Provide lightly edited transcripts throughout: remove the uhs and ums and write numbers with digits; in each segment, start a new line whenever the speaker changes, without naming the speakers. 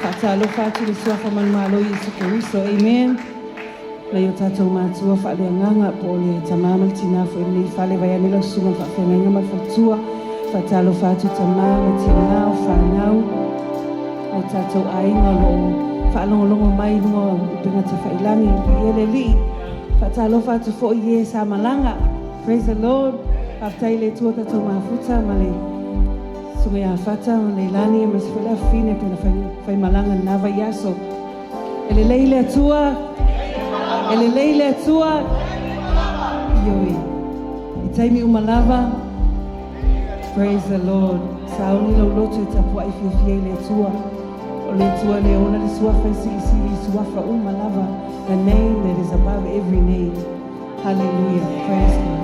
Faatalofa atu i le Suafa manumalo o Iesu Keriso. Amen. Nai o tatou matua faaleagaga po o le tama ma le tina foi o lenei fale, vaeane lau susuga i le faafeagaiga ma le faletua. Faatalofa atu tama ma tina o fanau, nai tatou aiga o lo o faalogologo mai i luga o upega tafailagi. Viia le Alii. Faatalofa atu foi i e sa malaga. Praise the Lord. Faafetai i le Atua ua tatou mafuta ma le Susuga ia Fata ma Leilani aemaise foi le afafine pei ona faimalaga i lena vaiaso. E lelei le Atua. E lelei le Atua. Ioe. I taimi uma lava. Praise the Lord. Sauni lou loto e tapuai fiafia i le Atua. O le Atua le ona le suafa e silisili i suafa uma lava. The name that is above every name. Hallelujah. Praise God.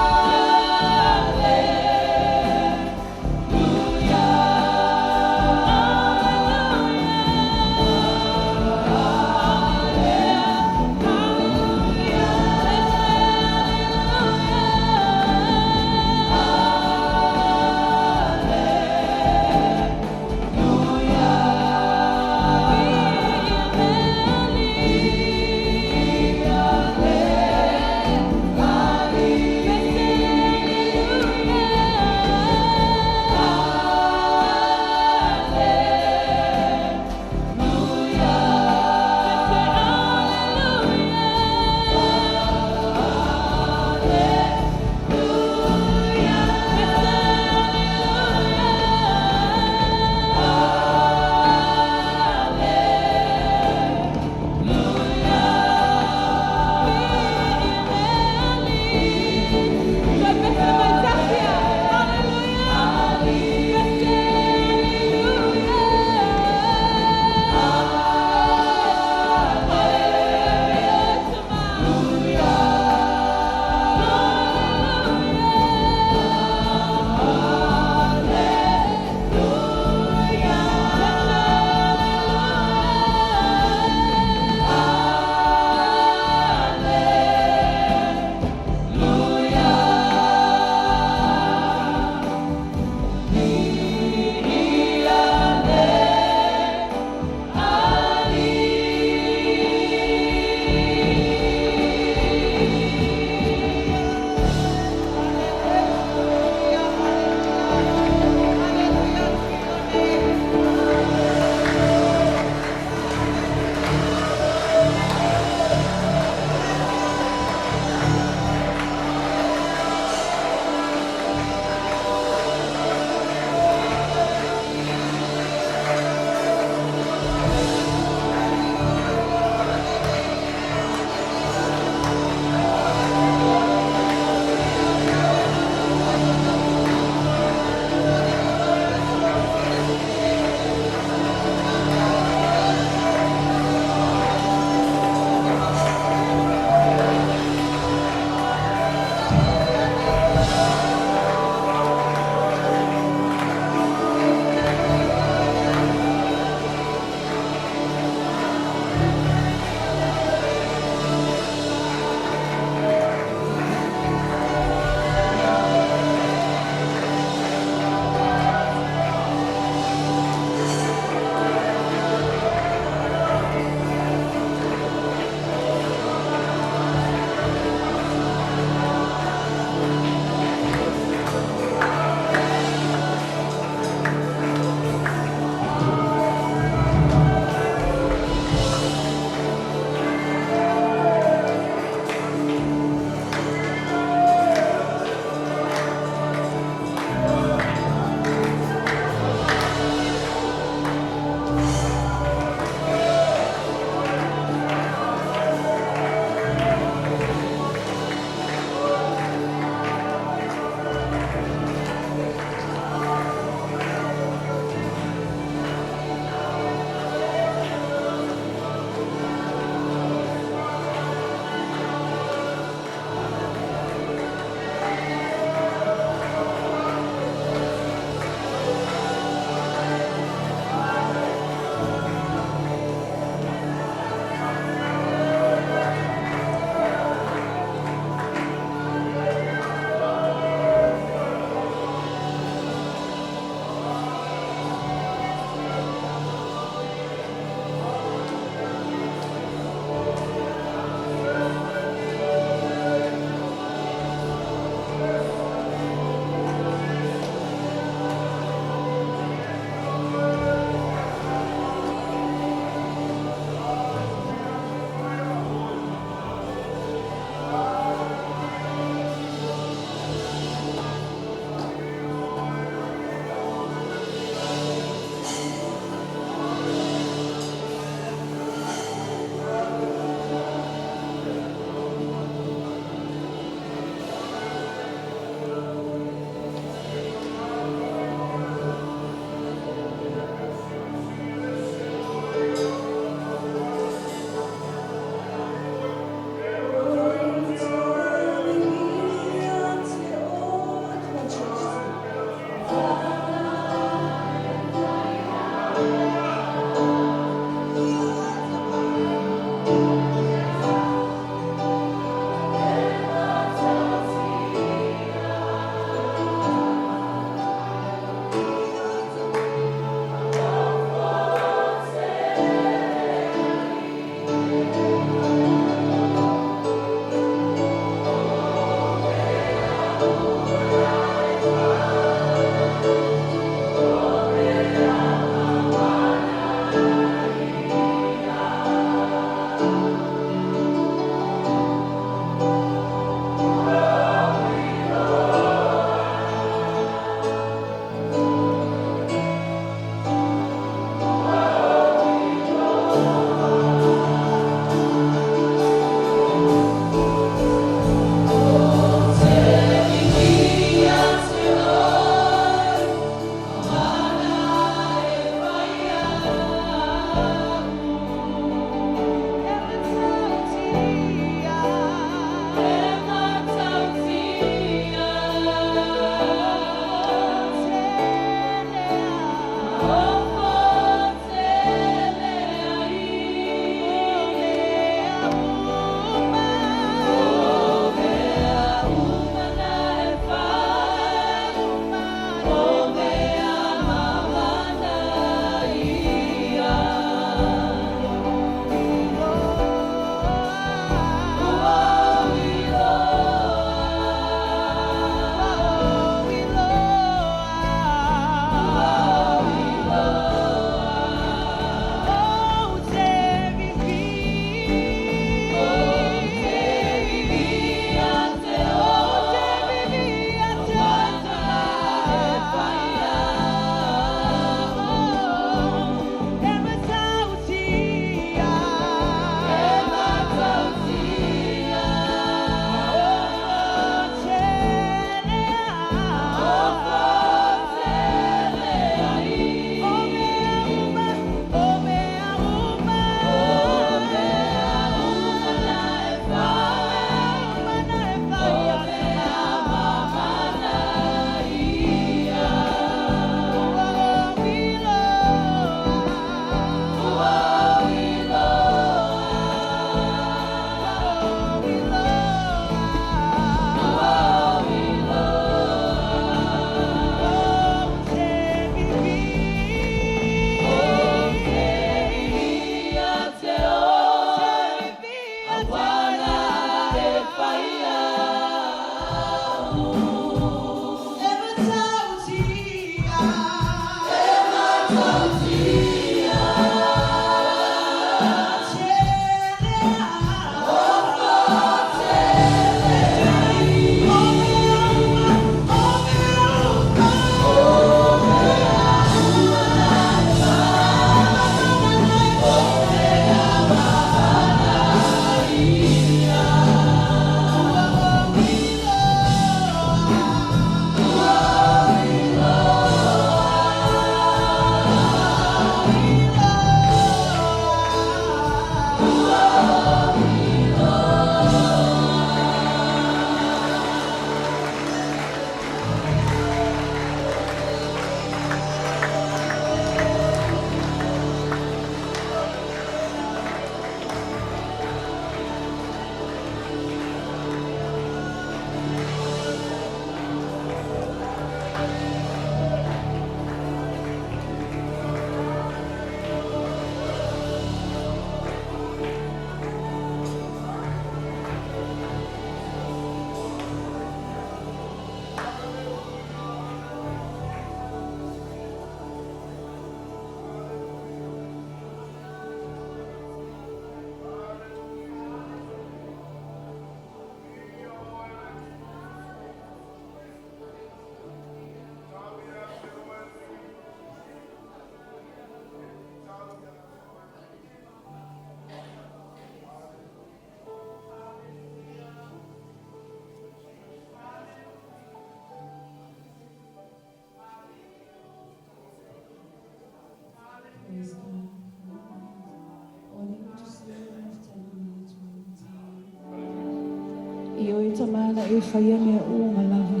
na e faia mea uma lava.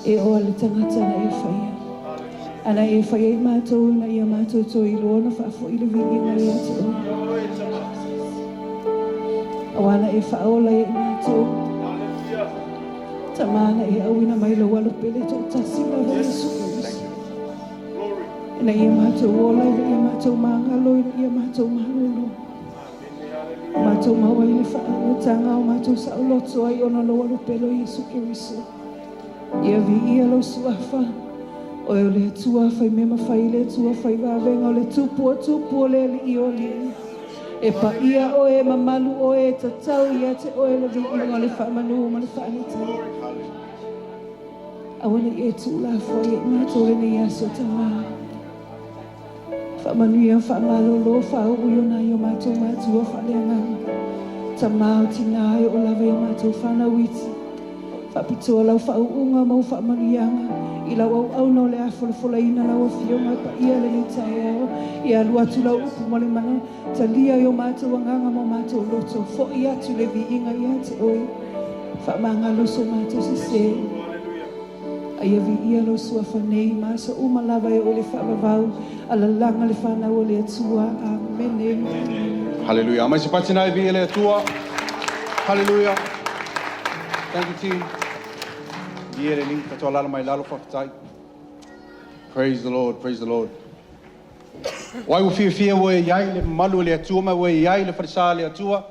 E oa le tagata na e faia. Ana e faia i mātou ina ia mātou toe iloa ona faafoi le viiga ia te oe. Auā na e faaola ia i mātou. Tama na e auina mai lou alo pele toatasi lava Iesu Keriso. Ina ia mātou ola, ina ia mātou magalo, ina ia mātou malolo. O mātou maua ai le faaagataga o mātou saoloto ai ona lou alo pele o Iesu Keriso. Ia viia lou suafa, oe o le Atua fai mea mafai, le Atua fai vavega, o le Tupu o tupu, o le Alii o alii. E paia oe, e mamalu oe, e tatau ia te oe le viiga o le faamanu ma le faaletonu. Aua ne i e tuulafoai ia i matou lenei aso Tama. Faamanuia, faamalolo, faauu i o nai o matou matua faaleagaga. Tama o tinā e oo lava i a matou fanau iti. Faapitoa lau faauuga ma ou faamanuiaga i lau auauna o le a folafolaina lau Afioga paia lenei taeao. Ia alu atu lau upu ma le mana talia i o matou agaga ma o matou loto. Foi atu le viiga ia te oe. Faamagalo so matou sese. A ia viia lou suafa nei ma aso uma lava e oo i le faavavau, alalaga le fanau a le Atua. Amene.
Hallelujah. Aumai se pati na e viia le Atua. Hallelujah. Thank you team. Viia le Alii. Tatou alaala mai lalo faafetai. Praise the Lord, praise the Lord. O ai ua fiafia ua e i ai le mamalu o le Atua ma ua e i ai le falesa o le Atua?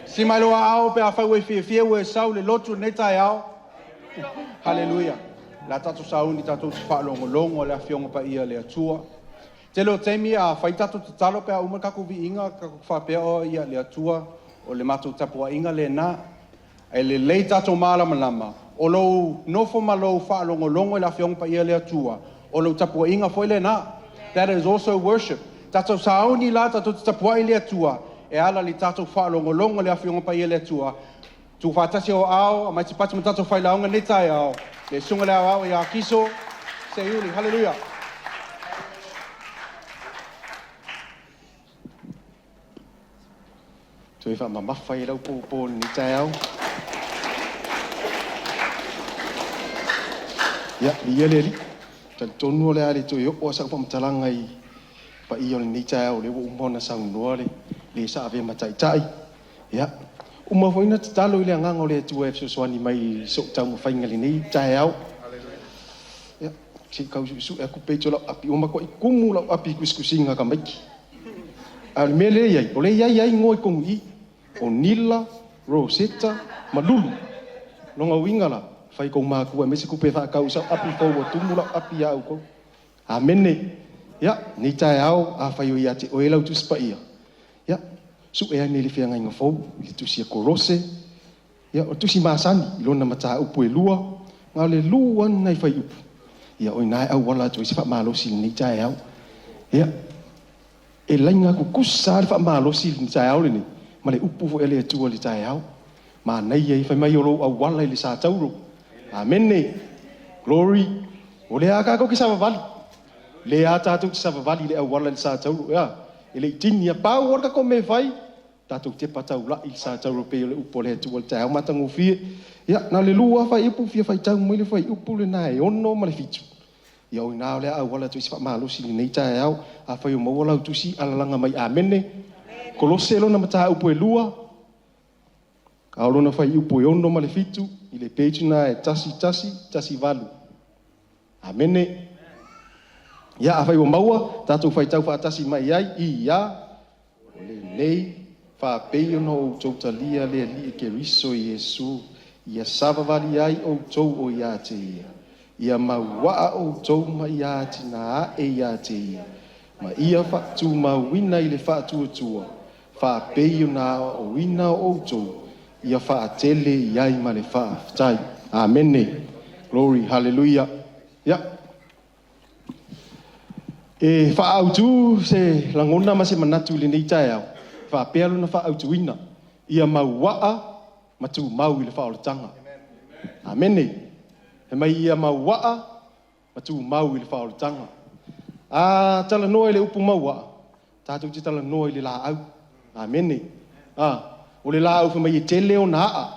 Si mai lou aao pe afai ua e fiafia ua e sau i le lotu i lenei taeao. Haleluia! O le a tatou sauni tatou te faalogologo i le Afioga Paia a le Atua. Tele o taimi a fai tatou tatalo pe a uma le tatou viiga, tatou te faapea, oh ia le Atua, o le matou tapuaiga lena. Ae lelei tatou malamalama, o lou nofo ma lou faalogologo i le Afioga Paia a le Atua, o lou tapuaiga foi lena. That is also worship. Tatou sauni la tatou te tapuai i le Atua, e ala i le tatou faalogologo i le Afioga Paia a le Atua, Tuufaatasi o Ao, aumai se pati ma tatou failauga i lenei taeao, le Susuga i le Aoao ia Akiso Seiuli. Haleluia!
Toe faamamafa ai lau pōpō i lenei taeao. Ia, viia le Alii. Talitonu o le a le toe oo lava sau faamatalaga i paia o lenei taeao, o lea ua uma ona saunoa le le sa avea ma taitai. Ia, uma foi ona tatalo i le agaga o le Atua e fesoasoani mai i so'u taumafaiga i lenei taeao. Ia, se i tau su'esu'e atu page o lau api, ua matuai tumu lau api i tusitusiga a tamaiti. A o le mea lea e i ai, o lea e i ai lava igoa i totonu i i, o Nila, Rosetta ma Lulu. Lona uiga la, fai tou matua e aumai se tupe e faatau i sau api fou ua tumu lau api ia outou. Amene. Ia, lenei taeao, afai o ia te oe lau Tusi Paia, Ia, sue ane i le feagaiga fou, i le tusi a Kolose, ia, o le tusi masani, i lona mataupu e lua, na o le lua lava nai fuaiupu, ia, o i ina e auala atu ai se faamalosi i lenei taeao. Ia, e laina tutusa lava le faamalosi i le taeao lenei, ma le upu foi a le Atua i le taeao. Manaia ia, fai mai o lou auala i le sa tauro. Amene! Glory! O lea lava tatou te savavali. Lea lava tatou te savavali i le auala i le sa tauro, ea? E le i tini a pau lava le tatou mea e fai, tatou tepa taulai i le sa tauro pei o le upu a le Atua i le taeao matagofie. Ia, na o le lua lava fuaiupu, fia faitau mai le fuaiupu lena e 6 ma le 7. Ia, o i ina o le a auala atu ai se faamalosi i lenei taeao. Afai o maua lau tusi, alalaga mai Amene. Kolose lona mataupu e lua, a o lona fuaiupu e 6 ma le 7, i le page lena e 1118. Amene. Ia, afai ua maua, tatou faitau faatasi mai ai, i a, o lenei, faapei ona outou talia le Alii e Keriso Iesu, ia savavali ai outou o ia te ia, ia mauaa outou ma ia atina ae ia te ia, ma ia faatumauina i le faatuatua, faapei ona aoaoina outou, ia faatele i ai ma le faafetai. Amene. Glory, hallelujah. Ia. E faaautu se lagona ma se manatu i lenei taeao, e faapea lona faaautuina, ia mauaa ma tumau i le faaolataga. Amene. Fai mai ia mauaa ma tumau i le faaolataga. A talanoa i le upu mauaa, tatou te talanoa i le laau. Amene. A, o le laau fai mai e tele ona aa.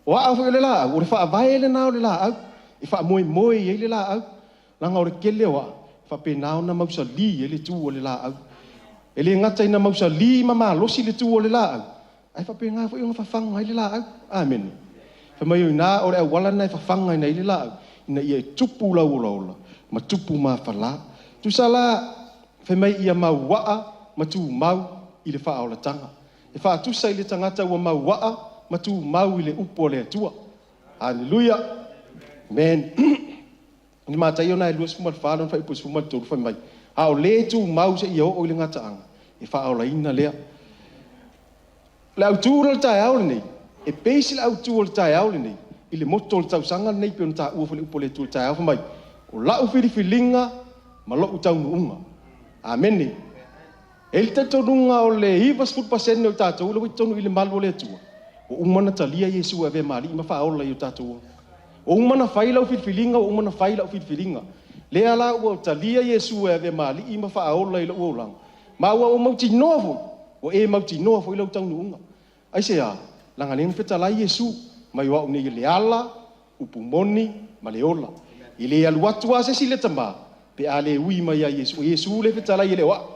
O a'a foi o le laau, o le faavae lena o le laau, e faamoemoe i ai le laau, leaga o le tele o a'a, e faapena ona mausali ai le tu o le laau. E le gata ina mausali ma malosi le tu o le laau, ae faapena foi ona fafaga ai le laau. Amene. Fai mai o i ina o le auala lena e fafagaina ai le laau, ina ia tupu lau olaola ma tupu mafala. Tusa la, fai mai ia mauaa ma tumau i le faaolataga. E faatusa i le tagata ua mauaa ma tumau i le upu a le Atua. Aleluia. Amen. I le Mataio lena e 24 lona fuaiupu e 13 fai mai, A o le tumau seia oo i le gataaga, e faaolaina lea. O le autu la o le taeao lenei, e base le autu o le taeao lenei i le motto o le tausaga lenei pei ona taua foi i le upu a le Atua i le taeao fai mai, o la'u filifiliga ma lo'u taunuuga. Amene. E i ai le talitonuga o le 90% o i tatou la ua i totonu i le malu o le Atua, ua uma ona talia Iesu e avea ma Alii ma Faaola i o tatou ola. Ua uma ona fai lau filifiliga, ua uma ona fai lau filifiliga. Lea la ua talia Iesu e avea ma Alii ma Faaola i lou olaga, ma ua ou mautinoa foi, ua e mautinoa foi lou taunuuga. Aisea? Leaga lea na fetalai Iesu, mai o au nei le ala, upu moni ma le ola. E le alu atu lava se isi i le Tama pe a le ui mai ia Iesu. O Iesu lea e fetalai e le o au.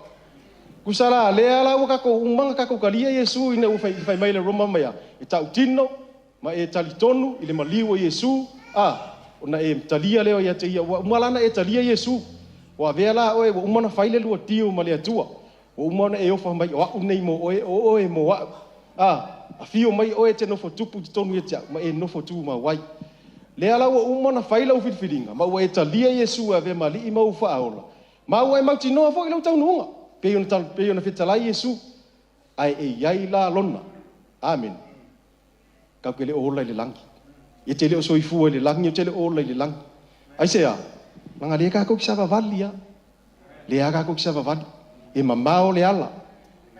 Tusa la lea la ua tatou uma ona tatou talia Iesu ina ua fai mai le Roma mai a, e tautino ma e talitonu i le maliu o Iesu, a, ona e talia lea ia te ia. Ua uma la ona e talia Iesu, ua avea la oe ua uma ona fai le lua deal ma le Atua. Ua uma ona e ofa mai o au nei mo oe, o oe mo au. A, afio mai oe e te nofo tupu i totonu ia te au ma e nofo tumau ai. Lea la ua uma ona fai lau filifiliga ma ua e talia Iesu e avea ma Alii ma ou Faaola, ma ua e mautinoa foi lou taunuuga, pei ona, pei ona fetalai Iesu. Ae e i ai la lona. Amene. Tatou te le o ola i le lagi. E te le o soifua i le lagi, ou te le o ola i le lagi. Aisea? Leaga lea tatou te savavali lava. Lea lava tatou te savavali. E mamao le ala.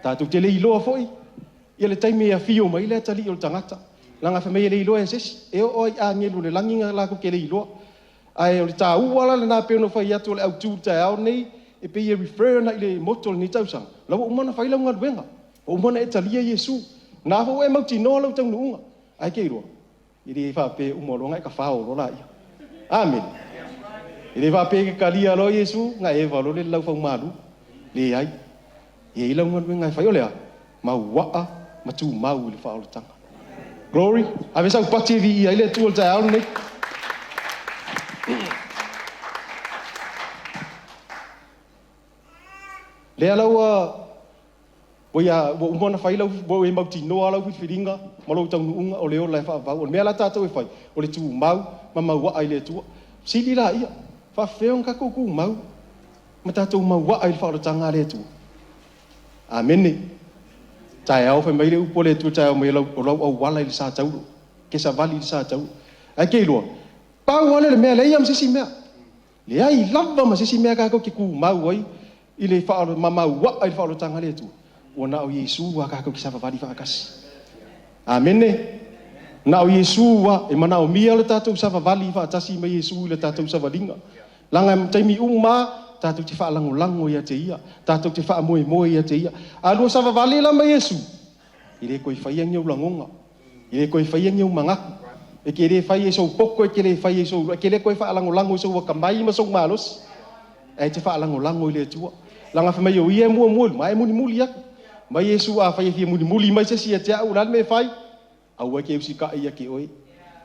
Tatou te le iloa foi ia le taimi e afio mai ai le atalii o le tagata. Leaga fai mai e le iloa e se isi. E oo lava i agelu o le lagi latou te le iloa. Ae o le taua la lena pei ona ou fai atu o le autu i le taeao lenei, e pei e refer agai i le motto o lenei tausaga, la ua uma ona fai lau galuega, ua uma ona e talia Iesu. O lena foi ua e mautinoa lou taunuuga. Ae te iloa, e le faapea e uma loa ona e tafao loa laia. Amene. E le faapea e te talia loa Iesu, ona eva loa lea i le laufaumalu. Leai. E i ai lau galuega e fai, o le a? Mauaa ma tumau i le faaolataga. Glory. Ave sau pati e viia ai le Atua i le taeao lenei. Lea la ua ua ia ua uma ona fai lau ua e mautinoa lau filifiliga ma lou taunuuga o le ola e faavavau. O le mea la tatou e fai, o le tumau ma mauaa i le Atua. Sili laia, faafefea ona tatou tumau ma tatou mauaa i le faaolataga a le Atua? Amene. Taeao fai mai le upu a le Atua taeao mai o lau auala i le sa taulo. Ke savali i le sa taulo. Ae ke iloa, pau lava lea o le mea, leai lava ma se isi mea. Leai lava ma se isi mea tatou te tumau ai i le ma mauaa i le faaolataga a le Atua, ua na o Iesu lava tatou te savavali faatasi. Amene. Na o Iesu lava, e manaomia le tatou savavali faatasi ma Iesu i le tatou savaliga. Leaga i taimi uma lava, tatou te faalagolago ia te Ia, tatou te faamoemoe ia te Ia. A lua savavali la ma Iesu, e le toe faia ni ou lagoga, e le toe faia ni ou manatu, e te le faia i sou poto, e te le faia i sou, e te le toe faalagolago i sou atamai ma sou malosi, ae e te faalagolago i le Atua. Leaga fai mai o Ia e muamua i luma, ae mulimuli atu. Mai Iesu, afai e fia mulimuli mai se isi ia te au, o le a le mea e fai? Aua e te usitai ia te oe.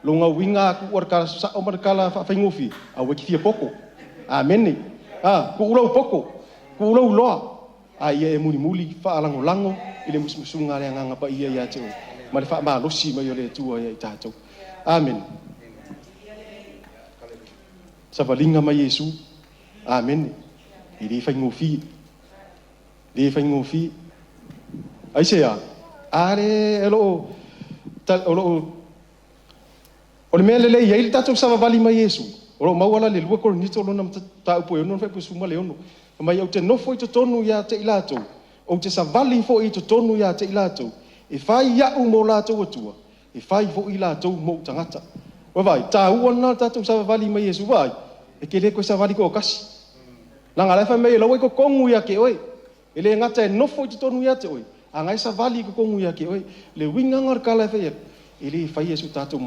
Lona uiga a tuu le tala sasao ma le tala faafaigofie, aua e te fia poto. Amene. A, tuu lou poto, tuu lou iloa, a ia e mulimuli faalagolago i le musumusuga a le Agaga Paia ia te oe, ma le faamalosi mai o le Atua ia i tatou. Amene. Savaliga mai Iesu. Amene. E le faigofie. Le faigofie. Aisea? A le o lo o, o lo o, o le mea lelei ai le tatou savavali mai Iesu, o lo o maua la le 2 Korinito lona mataupu e 6 fuaiupu 16. Fai mai, ou te nofo i totonu ia te i latou, ou te savali foi i totonu ia te i latou, e fai au mo latou Atua, e fai foi latou mou tagata. Ua vaai, taua lena o le tatou savavali mai Iesu, vaai, e te le toe savali toatasi. Leaga la e fai mai e laua i totonu ia te oe. E le gata e nofo i totonu ia te oe, a na e savali i totonu ia te oe. Le uiga lena o le tala e fai atu, E lē faia e so tatou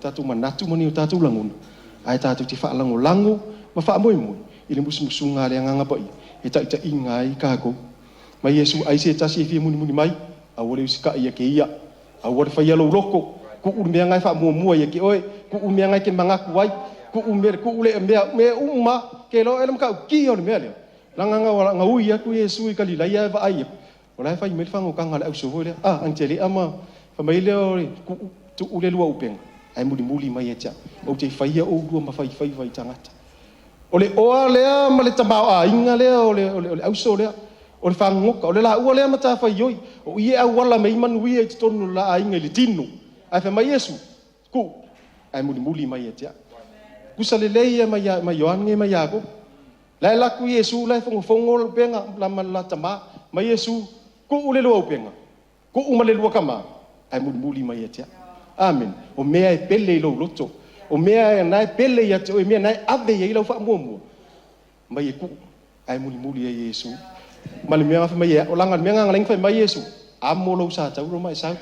tatou manatu ma ni o tatou lagona, ae tatou te faalagolago ma faamoemoe i le musumusuga a le Agaga Paia e taitaina ai tatou. Ma Iesu ai se tasi e fia mulimuli mai, aua le usitai ia te ia, aua le faia lou loto, tuu le mea lena e faamuamua ia te oe, tuu le mea lena e te manatu ai, tuu mea, tuu le mea, mea uma ke loa ele matautia o le mea lea. Leaga na ui atu Iesu i Kalilaia e vaai atu, o la e fai mai le fagotaga a le auso foi lea. Ah, Anitelea ma fai mai lea o le tuu, tuu le lua upega, ae mulimuli mai ia te au. Ou te faia oulua ma faifaiva i tagata. O le oa lea ma le tamaoaiga lea o le auso lea, o le fagogota, o le laua lea matafaioi, o i e auala mai ai manuia i totonu o le la aiga i le tino. Ae fai mai Iesu, tuu, ae mulimuli mai ia te au. Tusa lelei ia ma Ioane ma Iakopo. La e alu atu Iesu la e fogofogo le upega la ma le la tama. Mai Iesu, tuu le lua upega, tuu ma le lua tama, ae mulimuli mai ia te au. Amen. O mea e pele i lou loto, o mea na e pele ia te oe, mea na e ave i ai lau faamuamua, mai e tuu, ae mulimuli ai Iesu. Ma le mea fai mai o langa le mea nga fai mai Iesu, amo lou sa taulo ma e sau.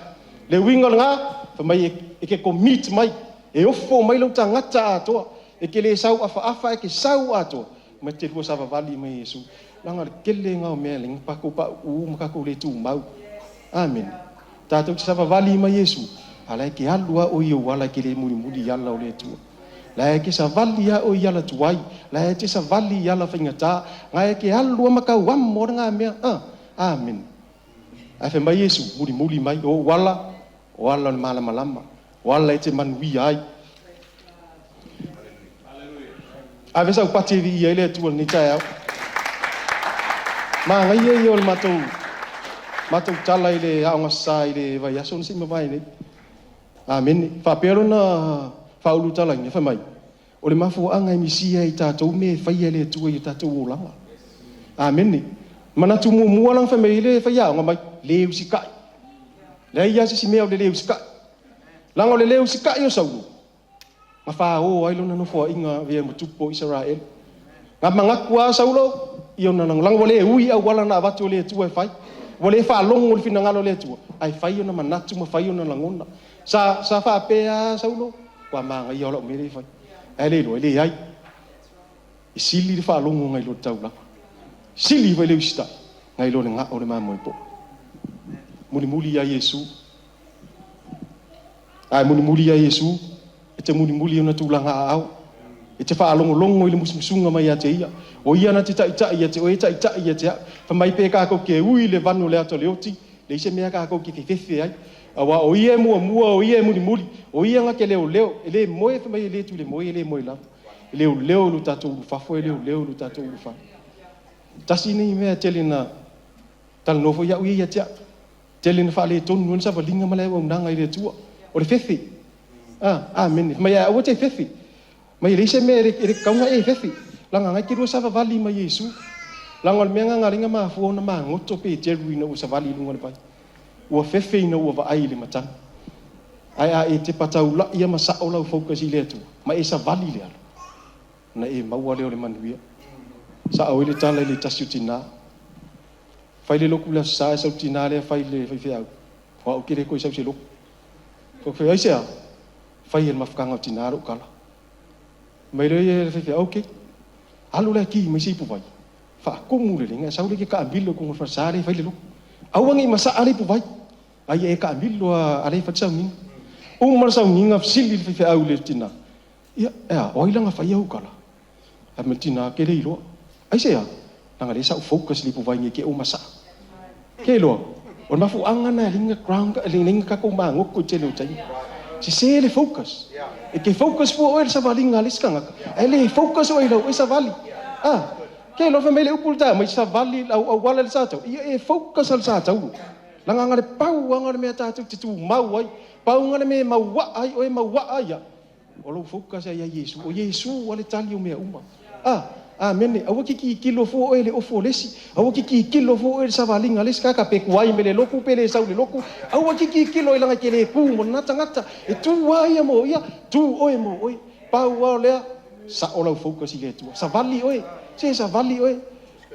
Le uiga o lena, fai mai e ke commit mai, e ofo mai lou tagata atoa, e ke le sau afaafa, e ke sau atoa, ma te lua savavali mai Iesu. Langa le tele ngā o mea le ngā pa u ma kākou le tumau. Amen. Tātou te savavali mai Iesu, ala e ke alu a o i o ala ke le mulimuli i ala o le Atua. La e ke savali a o i ala tuai, la e te savali i ala faigata, ngā e ke alu a makau amo o ngā mea. Ah, amen. Ae fai mai Iesu, mulimuli mai, o ala, o ala o le malamalama, o ala e te manuia ai. Ave sau pati e viia ai le Atua lenei taeao. Magaia ia o le matou tala i le aoga sa i le vaiaso na sei mavae nei. Amene. Faapea lona faaulutalaina fai mai, o le mafuaaga e misia ai tatou mea e faia e le Atua i o tatou olaga. Amene. Manatu muamua langa fai mai le faiaoga mai, le usikai. Leai ia se isi mea o le le usikai. Langa o le le usikai o Saulo, ma whāo ai lona nofoaiga avea ma tupu o Isaraelu. Ngā manatu a Saulo, i ona lagolago, ua le ui auala na avatu e le Atua e fai. Ua le faalogo le finagalo o le Atua, ae fai ona manatu ma fai ona lagona. Sa faapea Saulo, ua magaia o lau mea le fai. Ae le iloa, e leai. E sili le faalogo ngai lo le taulaga. Sili foi le usitai ngai lo le ngao o le mamoe po'o. Mulimuli ia Iesu. Ae mulimuli ia Iesu, e te mulimuli ona tulaga aao. E te faalogologo i le musumusuga mai ia te ia. O ia na te taitai ia te oe, taitai ia te au. Fai mai pe kākou ke ui le vanu o le ata o le oti, leai se mea kākou ke fefefe ai. Auā o ia e muamua, o ia e mulimuli, o ia na te leoleo, e le moe, fai mai e le tu le moe, e le moe lava. E leoleo i lo tatou ulufafo, e leoleo i lo tatou ulufale. Tasi nei mea tele na talanoa foi au ia ia te au. Tele na faaletonu ai le savaliga ma le auaunaga i le Atua. O le fefe. Ah, amene. Mai aua te fefe. Mai leai se mea e le kaunga e fefe. Langa ngai ke lua savavali mai Iesu. Langa o le mea ngā linga mafua ona magoto pe Peteru ina ua savali i luga o le vai. Ua fefe ina ua vaai i le matagi. Ae a e te pataulai ia ma sao lau focus i le Atua, ma e savali le ala, na e maua lea o le manuia. Sao ai le tala i le tasi o tina. Fai le lotu le aso Sa e sau tina lea fai le faifeau. O au ke le toe sau i se lotu. Ko fai ai se a? Fai e le mafutaga o tina lou tala. Mai lea ia le faifeau, okay. Alu lea ki mai se ipuvai. Faatumu le lenga, sau le ke kaamilo i koga o le falesa lea e fai le lotu. Aua ne i masaa le ipuvai. Ai e kaamilo a lea e fai le sauniga. Uma le sauniga, fesili le faifeau i le tina. Ia, e a, o ai langa faia ou tala? Fai mai le tina, ke le iloa. Ai se a? Langa lea sa ou focus i le ipuvai nei ke ou masaa. Ke iloa, o le mafuaaga na e linga ground, e linga kākou magoto i tele o taimi. Sese le focus. E ke focus fua oe i le savaliga a le isi tagata, ae le focus oe i lau oe savali. Ah, ke iloa fai mai le upu le taeao mai savali lau auala i le sa tau, ia e focus a le sa tau. Langa nga le pau anga o le mea tātou te tumau ai, pau nga le mea e mauaa ai oe, mauaa ai au. O lou focus ia Iesu. O Iesu a le tali o mea uma. Ah, amene. Aua ke kikilo fua oe i le ofo o le isi. Aua ke kikilo fua oe i le savaliga a le isi tagata, pe tuai mai le lotu, pe le sau i le lotu. Aua ke kikilo i langa e te le tu mo lena tagata. E tu lava ia mo ia, tu oe mo oe. Pau lava o lea, sao lau focus i le Atua. Savali oe, se savali oe.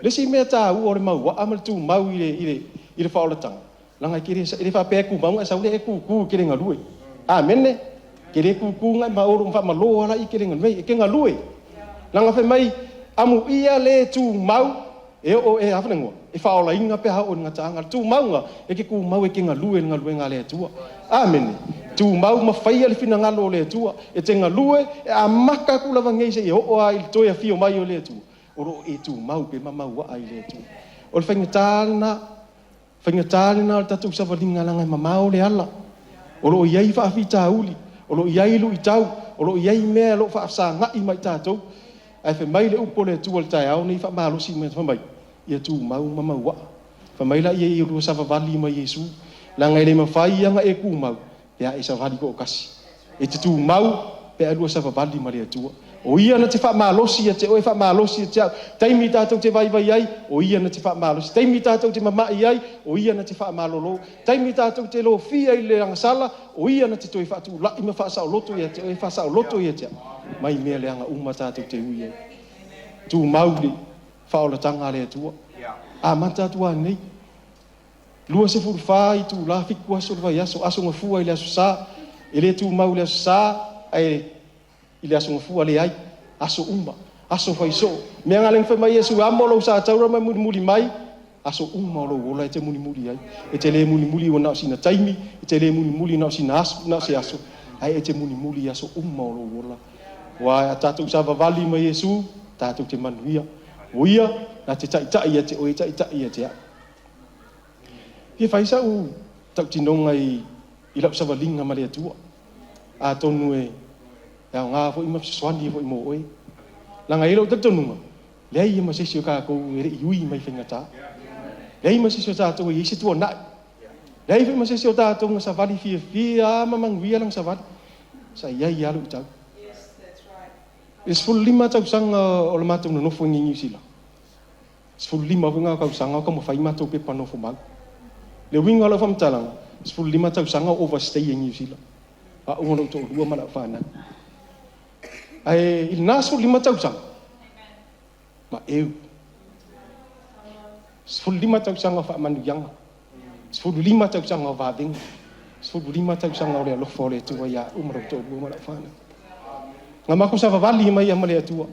Le isi mea taua o le mauaa ma le tumau i le faaolataga, leaga e te le, e le faapea e tumau ona e sau lea e tutu e te le galue. Amene. Ke le kūkū ngai ma oro wha ala i ke lenga mei, e ke ngalue. Langa whai mai, amu ia le tū mau, e o e awhanengua, e whaola inga pe hao o ngā tānga, tū maunga, e ke kū mau e ke ngalue ngalue ngā le atua. Amene. Tū mau ma whaia le whina ngalo o le atua, e te ngalue, e a maka kula wangei se i o a i toi a whio mai o le atua. Oro e tū mau pe mamau wa ai le atua. O le whainga tālena o le tatou savalinga langa e mamao le ala. O lo iai whaawhita uli, o lo iai lu i tau, o lo iai mea lo whaafsa ngai mai tātou. Ai whai mai le upo le atua le tai au nei wha malosi mai wha mai. Ia tū mau mamau wa. Wha mai la ia i rua savavali mai Yesu. Langa e le mawhai anga e kū mau. Pea e savali ko o kasi. E te tū mau, pea rua savavali mai le atua. O ia na te wha malosi ia te oe wha malosi ia te au. Taimi tātou te vai vai ai, o ia na te wha malosi. Taimi tātou te mamai ai, o ia na te wha malolo. Taimi tātou te lo fia i le angasala, o ia na te toi whaatu lai ma wha sao loto ia te oe wha sao loto ia te au. Mai mea le anga uma tātou te ui ai. Tū mauli, whaolatanga le atua. A mata atua nei. Lua se furufā i tū la fiku aso le vai aso, aso ngafua i le aso sa, e le tū mau le aso sa, ai i le aso ngafua le ai, aso uma, aso whaiso. Mea ngā lenga whai mai Yesu, amo lou sa taura mai muri muri mai, aso uma o lou ola e te muri muri ai. E te le muri muri o nao sina taimi, e te le muri muri nao sina aso, nao se aso. Ai e te muri muri aso uma o lou ola. Wa a tātou sa vavali mai Yesu, tātou te manuia. O ia, nā te taitai ia te oe taitai ia te a. He whaisa u tau tinonga i lau savalinga ma le atua. A tonu e au ngā fo ima swani fo imo oe. Langa i lau tatonunga. Lea ia ma sesi o kākou e re iui mai whaingata. Lea ia ma sesi o tātou e isi tua nai. Lea ia ma sesi o tātou nga savali fia fia ama manguia lang savali. Sa ia ia alu i tau. E 15 tausanga o le mātou na nofo i Niu Sila. 15 winga kausanga o ka mawhai mātou pepa nofo mau. Le winga lau whamtalanga, 15 tausanga o overstay i Niu Sila. A unga lau tō lua ma lau whanau. Ai, i nā 15 tausanga. Ma eu. 15 tausanga o whaamanu ianga. 15 tausanga o vāvenga. 15 tausanga o le alofa o le atua ia uma lau tō lua ma lau whanau. Ngā mako sa vavali mai a ma le atua.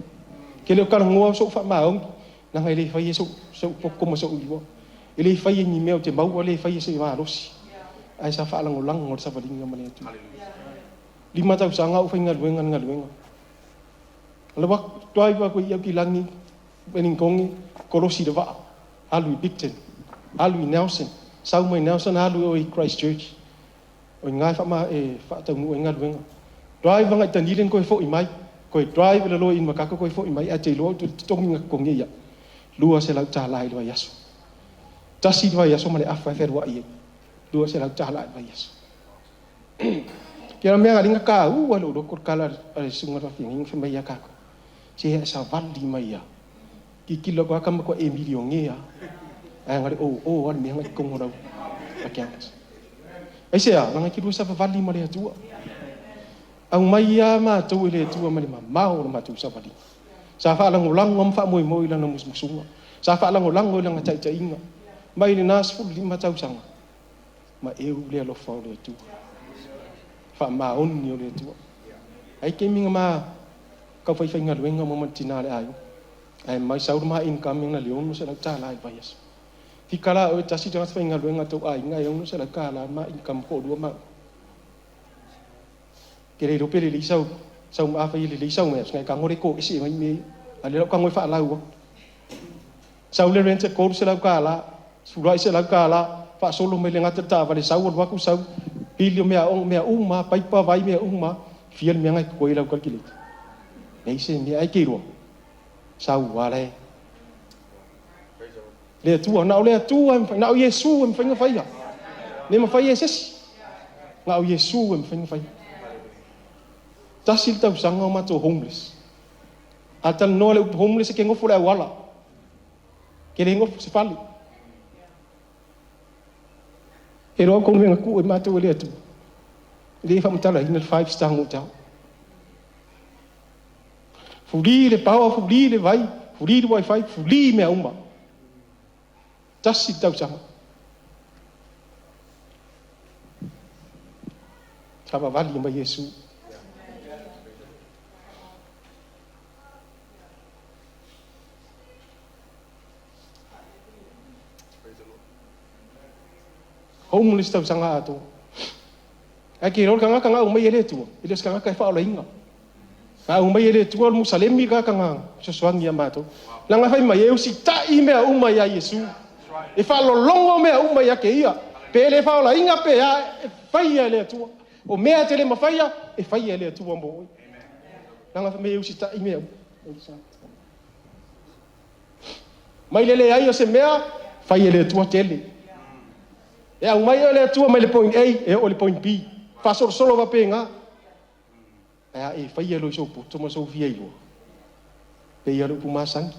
Ke leo karangoa o sou whaamaongi. Nanga e le whai e sou poko ma sou iwa. E le whai e ni mea o te maua, le whai e se malosi. Ai sa whaalangolango o le savalinga ma le atua. 5 tausanga o whai ngaluenga ngaluenga. Ala wak driver ko ia ki langi Wellingtongi, korosi le vaa. Alu i Picton, alu i Nelson, sau mai Nelson alu o i Christchurch. O i ngai whaama e whaataungu e ngaluenga. Drive ngai tanilen koe fo i mai. Koe drive le loa in makaka koe fo i mai. A te loa tu tongi ngā konge ia. Lua se lau tāla i lua iaso. Tasi lua iaso ma le awha e wherua i e. Lua se lau tāla i lua iaso. Kia mea ngā ringa kā ua lo loko kala a le sunga rafi ngi wha mai ia kako. Se hea sa vali mai ia. Ki kilo koa kama koa e milio ngea. Ai ngare o ale mea ngai kongo rau. Account. Ai se a, langa ki lua sa vali ma le atua. Au mai ia mātou e le atua ma le mamao o le mātou sa vali. Sa whaalangolango am wha moi moi lana musmusunga. Sa whaalangolango i langa taitainga. Mai le nā 15 tausanga. Ma eu le alofa o le atua. Wha maoni o le atua. Ai ke minga ma kau whai whai ngaluenga mo mantina le ayo. Ai mai sauru ma income na leono se lau tāla i vai aso. Tikala o tasi tanga whai ngaluenga tau ai ngai ono se lau kāla ma income ko rua ma. Ke rei rope le leisau, sau ma awhai le leisau mea, ngai ka ngore ko ese mai me, a le lau ka ngoi wha laua. Sau le rente koru se lau kāla, surai se lau kāla, wha solo mai le ngata tā vale sau o waku sau, pili o mea ong mea uma, paipa vai mea uma, fia le mea ngai koe lau kalkileti. Nei se mea ai ke roa, sau wale. Le atua, nao le atua, nao Yesu e mwhainga whaia. Ne mwhai e sesi. Nao Yesu e mwhainga whaia. Tasi le tausanga o mātou homeless. A tala noa le upu homeless e ke ngofo le awala. Ke le ngofo se fale. E roa konu henga ku e mātou e le atua. Le whamutala hina le 5-star hotel. Fuli le pawa, fuli le vai, fuli le wifi, fuli mea uma. Tasi le tausanga. Savavali ma Iesu. Hou le isi tausaga atoa. Ae ke iloa le tagata na aumai e le Atua, e le o se tagata e faaolaina. Na aumai e le Atua o le Musalemi le tagata na fesoasoani ia matou. Leaga fai mai e usitai mea uma ia Iesu. E faalologo mea uma ia te Ia. Pe le faaolaina pe a, e faia e le Atua. O mea e te le mafaia, e faia e le Atua mo oe. Leaga fai mai e usitai mea uma. Mai le leai o se mea, fai e le Atua tele. E aumai oe e le Atua mai le point A e oo i le point B. Faasolosolo faapena. Ae a e faia loa i sou poto ma sou fia iloa, pei lava o le upu masani,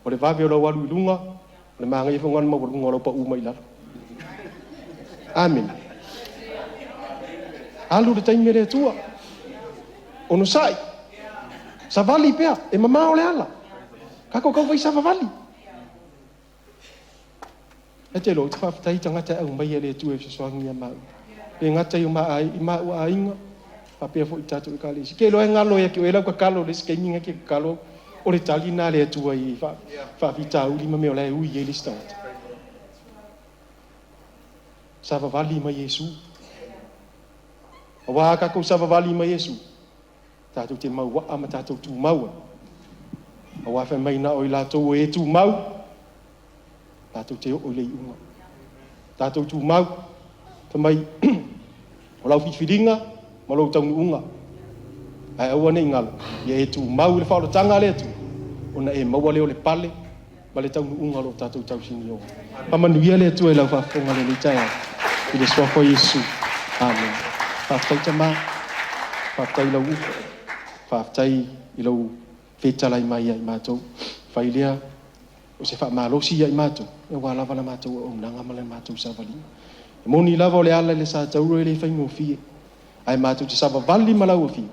o le vave o lau alu i luga, o le manaia foi lena o le maualuga o lau pau mai i lalo. Amene. Alu i le taimi a le Atua. Onosai. Savali pea. E mamao le ala. Tatou tau fai savavali. Ae te iloa, ou te faafetai i tagata e aumaia e le Atua e fesoasoani ia maua. E le gata i maua aiga, faapea foi i tatou ekalesia. Ke iloa e galo ia te oe lau tatalo i le isi taimi na e te tatalo, o le tali lena a le Atua i faafitauli ma mea o la e ui ai le isi tagata. Savavali ma Iesu. Aua a tatou savavali ma Iesu, tatou te mauaa ma tatou tumau ai. Aua fai mai na o i latou o e tumau, tatou te oo i le iuga. Tatou tumau, fai mai o lau filifiliga ma lou taunuuga, ae aua ne i galo, ia e tumau i le faaolataga a le Atua, ona e maua lea o le pale ma le taunuuga o lo o tatou tausinioa. Faamanuia le Atua i lau faafofoga i lenei taeao, i le suafa o Iesu. Amene. Faafetai tama, faafetai i lau upu, faafetai i lou fetalai mai ia i matou. Fai lea o se faamalosi ia i matou, aua lava la matou auaunaga ma le matou savaliga. E moni lava o le ala i le satauro e le faigofie, ae matou te savavali ma lau afio,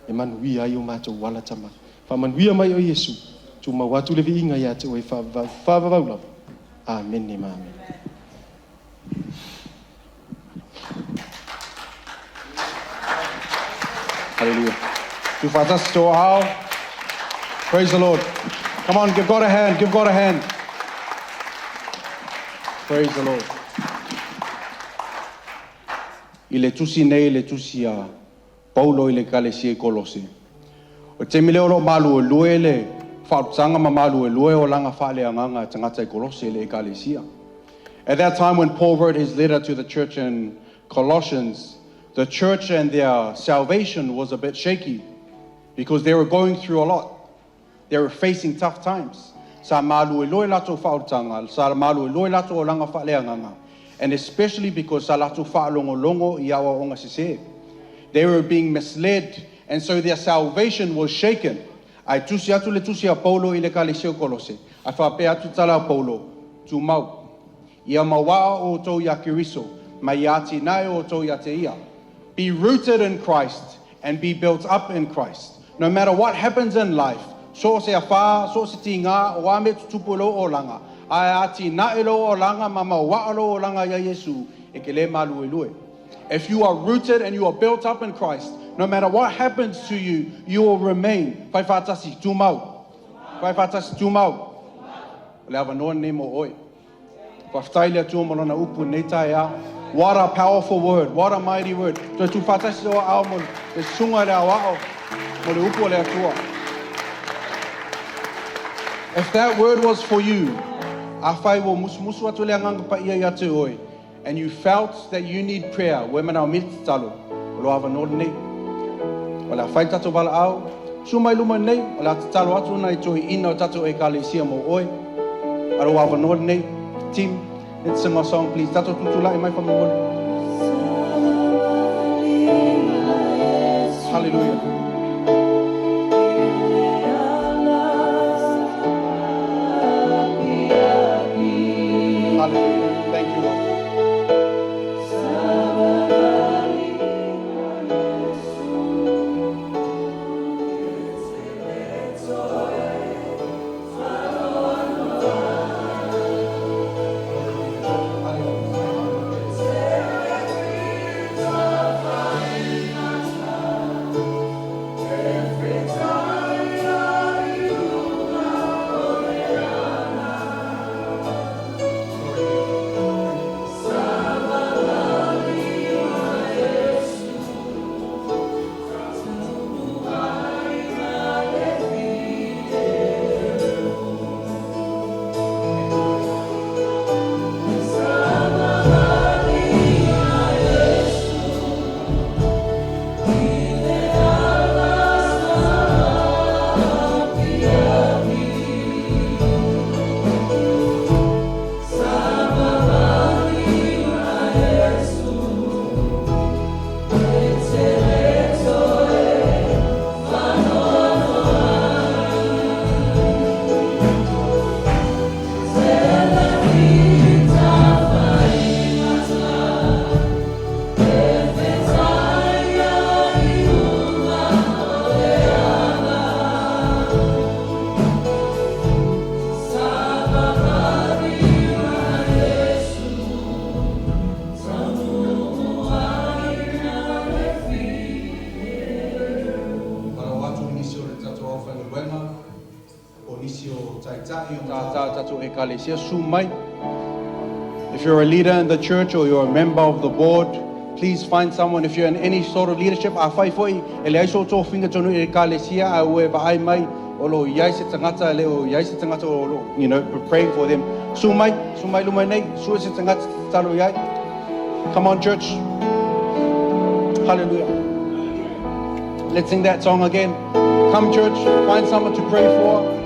e manuia ai o matou ala tama. Faamanuia mai o Iesu, tumau atu le viiga ia te oe faavavau lava. Amene ma amene.
Hallelujah. Tuufaatasi to ao. Praise the Lord. Come on, give God a hand. Give God a hand. Praise the Lord. I le tusi nei le tusi a Paulo i le ekalesia i Kolose. O le taimi lea o lo o maluelue le faaolataga ma maluelue olaga faaleagaga a tagata i Kolose i le ekalesia. At that time when Paul wrote his letter to the church in Colossians, the church and their salvation was a bit shaky because they were going through a lot. They were facing tough times. Sa maluelue latou faaolataga, sa maluelue latou olaga faaleagaga, and especially because sa latou faalogologo i aoaoga sesē. They were being misled, and so their salvation was shaken. Ae tusi atu le tusi a Paulo i le ekalesia o Kolose, ae faapea atu tala a Paulo, tumau. Ia mauaa outou ia Keriso, ma ia atinae outou ia te ia. Be rooted in Christ and be built up in Christ. No matter what happens in life, so o se afā, so o se tigā, o a mea tutupu i lou olaga, ae atinae lou olaga ma mauaa lou olaga ia Iesu, e te le maluelue. If you are rooted and you are built up in Christ, no matter what happens to you, you will remain. Fai faatasi, tumau. Fai faatasi, tumau. O le avanoa lenei mo oe. Faafetai i le Atua ma Lona upu i lenei taeao. What a powerful word, what a mighty word. Toe tuufaatasi lou aao mo le susuga i le aoao mo le upu a le Atua. If that word was for you, afai ua musumusu atu le Agaga Paia ia te oe, and you felt that you need prayer, ua e manaomia le tatalo, o lou avanoa lenei. O le a fai le tatou valaau, susu mai luma nei, o le a tatalo atu nai toeaiina o tatou ekalesia mo oe. A lou avanoa lenei. Team, let's sing our song please. Tatou tutulai mai faamolemole. Hallelujah. Hallelujah. Thank you, Lord. ekalesia, susu mai. If you're a leader in the church or you're a member of the board, please find someone. If you're in any sort of leadership, afai foi e leai sou tofiga i totonu i le ekalesia, ae ua e vaai mai o lo o i ai se tagata, le o i ai se tagata o lo praying for them. Susu mai, susu mai i luma nei, sue se tagata e tatalo i ai. Come on, church. Hallelujah. Let's sing that song again. Come, church, find someone to pray for.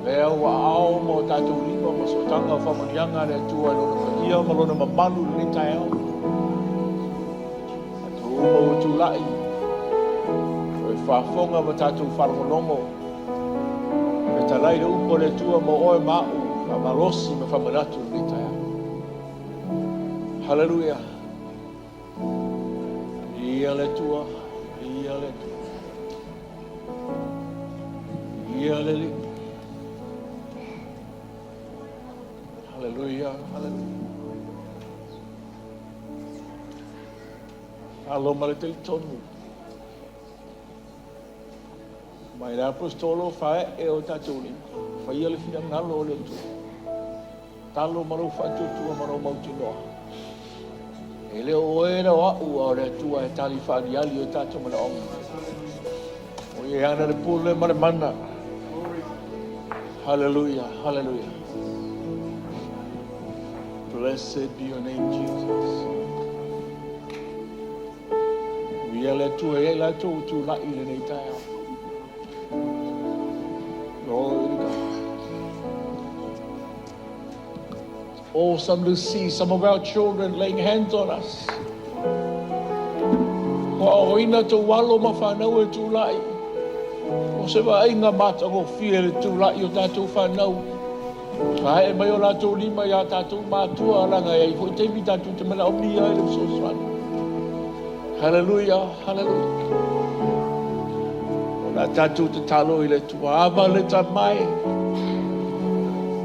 Lea ua aao ma o tatou lima ma sootaga o faamanuiaga a le Atua i Lona paia ma Lona mamalu i lenei taeao. Tatou uma ua tulai, toe faafofoga ma tatou faalogologo, fetalai le upu a le Atua mo oe ma a'u, faamalosi ma faamanatu i lenei taeao. Haleluia! Ia le Atua, ia le Atua. Ia le Alii. Haleluia, haleluia. Alo ma le talitonu. Mai le Aposetolo fae'e o tatou lima, faia le finagalo o le Atua. Talo ma lou faatuatua ma lou mautinoa. E le o oe na o a'u, a o le Atua e tali faaaliali o tatou manaoga. O ia e ana le pule ma le mana. Hallelujah, hallelujah. Blessed be your name, Jesus. Ia le Atua e ai latou tula'i i lenei taeao. Glory to God. Awesome to see some of our children laying hands on us. Ua oina tou alo ma whanau e tula'i. O se vaaiga matagofie le tula'i o tatou whanau. Fae mai o latou lima ia tatou matua laga e ai foi taimi tatou te manaomia ai le fesoasoani. Hallelujah, hallelujah. O la tatou tatalo i le Atua ava le tamai.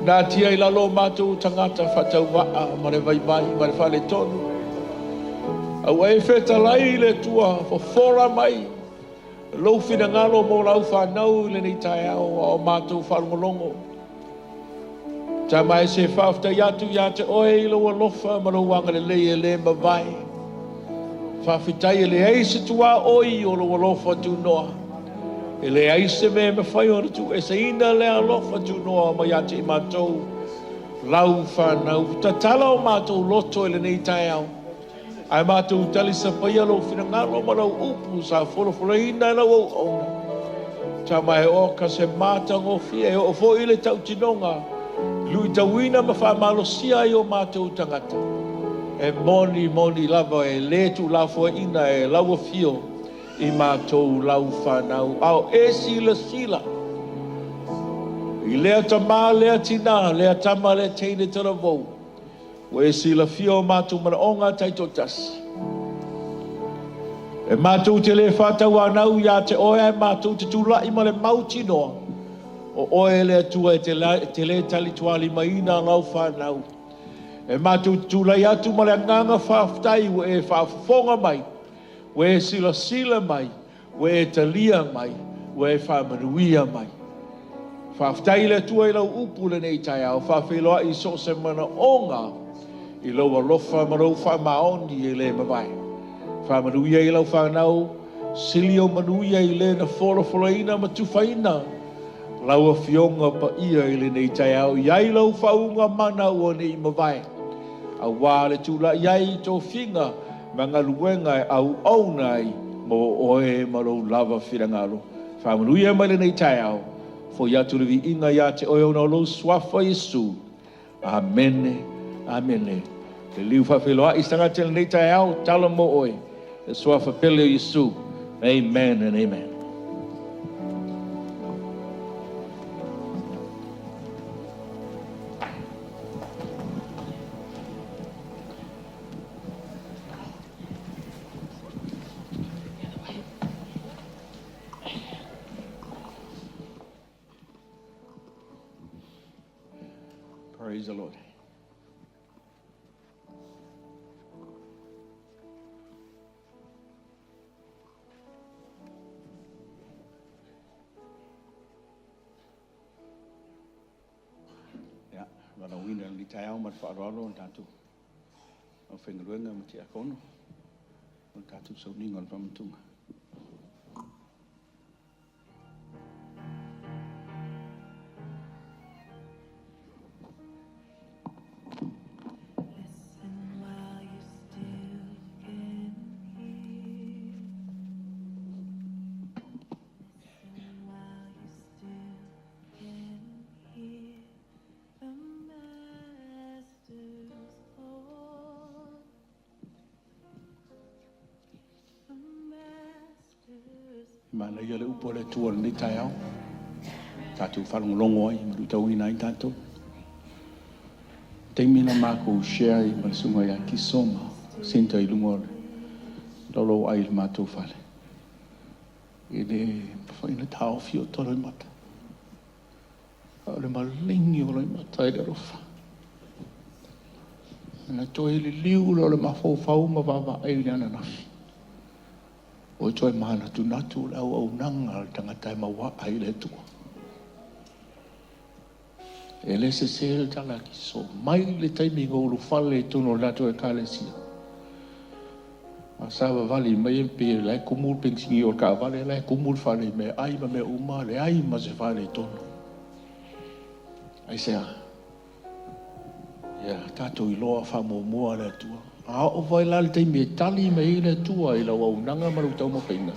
Natia i lalo o matou tagata faatauvaa ma le vaivai ma le faaletonu. Aua e fetalai i le Atua fofola mai lou finagalo mo lau whanau i lenei taeao a o matou faalogologo. Tama e se faafetai atu ia te oe i lou alofa ma lou agalelei e le mavae. Faafetai e leai se tuaoi o lou alofa tunoa. E leai se mea e mafai ona tuueseina le alofa tunoa mai ia te i matou lau whanau. Tatala o matou loto i lenei taeao. Ae matou talisapaia lou finagalo ma lau upu sa folafolaina e lau auauna. Tama e oka se matagofie e oo foi le tautinoga luitauina ma faamalosia ai o matou tagata. E moni moni lava e le tuulafoaiina e lau afio i matou lau whanau. Ao e silasila i lea tamā lea tinā, lea tama lea teine talavou. Ua e silafia o matou manaoga taitoatasi. E matou te le faatauanau ia te oe ae matou te tula'i ma le mautinoa. O oe le Atua e te le talitualimaina lau whanau. E matou te tulai atu ma le agaga faafetai ua e faafofoga mai, ua e silasila mai, ua e talia mai, ua e faamanuia mai. Faafetai i le Atua i lau upu lenei taeao, faafeiloai i so o se manaoga i lou alofa ma lou faamaoni e le mavae. Faamanuia i lau whanau, Sili o manuia i le na folafolaina ma tufaina. Lau afioga paia i lenei taeao i ai lau faauuga mana ua nei mavae. Auā le tulai ai i tofiga ma galuega e auauna ai mo oe ma lou lava finagalo. Faamanuia mai lenei taeao. Foi atu le viiga ia te oe ona o lou suafa Iesu. Amene, amene. Le liu faafeiloai se tagata i lenei taeao, tala mo oe. Le suafa pele o Iesu. Amen and amen. Praise the Lord.
Ia, valaauina i lenei taeao ma le faaaloalo o le tatou aufaigaluega ma tiakono o le tatou sauniga o le faamatuga.
Listen while you still can hear. Listen while you still can hear the Master's call. The Master's
Manaia le upu a le Atua i lenei taeao. Tatou faalogologo ai ma luitauina ai tatou. Taimi na makou share ai ma le susuga ia Kisoma Center i luga o le laulauai i le matou fale. E le mafai ona taofi o Toloimata. A o le maligi o Loimata i le alofa. Na toe liliu lea o le mafaufau ma vaavaai i le ananafi. Ua toe manatunatu le auaunaga a le tagata e mauaa i le Atua. E le sese le tala a Kiso, mai le taimi na ou ulufale i totonu o le tatou Ekalesia, a savavali mai e pei o la e tumu le penisini o le taavale, la e tumu le fale i meaai ma mea uma, leai ma se faaletonu. Aisea? Ia tatou iloa faamuamua le Atua. A oo foi la le taimi e tali mai ai le Atua i lau auaunaga ma lau taumafaiga,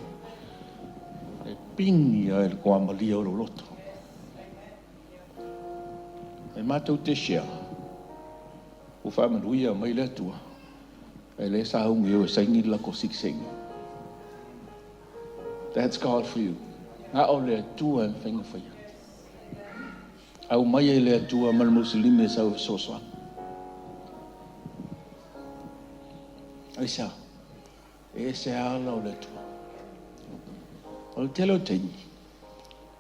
e pigi ai le toamalie o lou loto. E matou te share, ua faamanuia mai le Atua, e le sauni e saini le latou sitiseni. That's God for you. Na o le Atua e mafai ona faia. Aumai e le Atua ma le musulime sau fesoasoani. Aisea? E ese ala o le Atua. O le tele o taimi,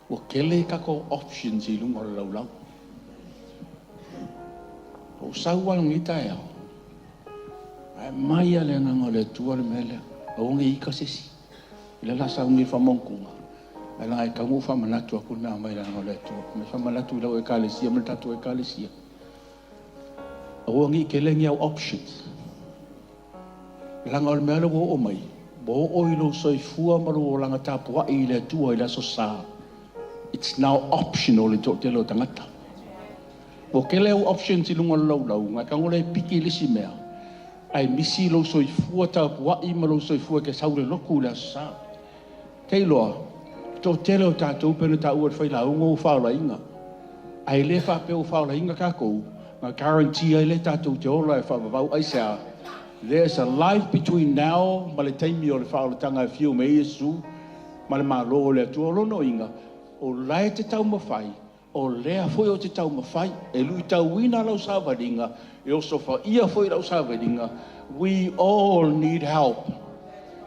ua tele tatou options i luga o le laulau. O sau ala lenei taeao, ae mai a le agaga o le Atua le mea lea. Aua ne i ita se isi. I le la sauni i le faamautuga, ae laga e tatau ona ou faamanatu atu le mea mai le agaga o le Atua. Me faamanatu i lau Ekalesia ma le tatou Ekalesia. Aua ne i tele ni au options. Leaga o le mea lea ua oo mai, ua oo i lou soifua ma lou olaga tapuai i le Atua i le aso sa. It's now optional i toatele o tagata. Ua tele au options i luga o le laulau, na tago le piki i le isi mea, ae misi lou soifua tapuai ma lou soifua e te sau i le lotu i le aso sa. Te iloa, toatele o tatou pe na taua i le failauga ua faolaina. Ae le faapea ua faolaina tatou, na guarantee ai le tatou te ola e faavavau aisea. There's a life between now ma le taimi o le faaolataga e fiu mai ai Iesu ma le Malo o le Atua. O lona uiga, o lae te taumafai, o lea foi o te taumafai, e luitauina lau savaliga, e osofaia foi lau savaliga. We all need help.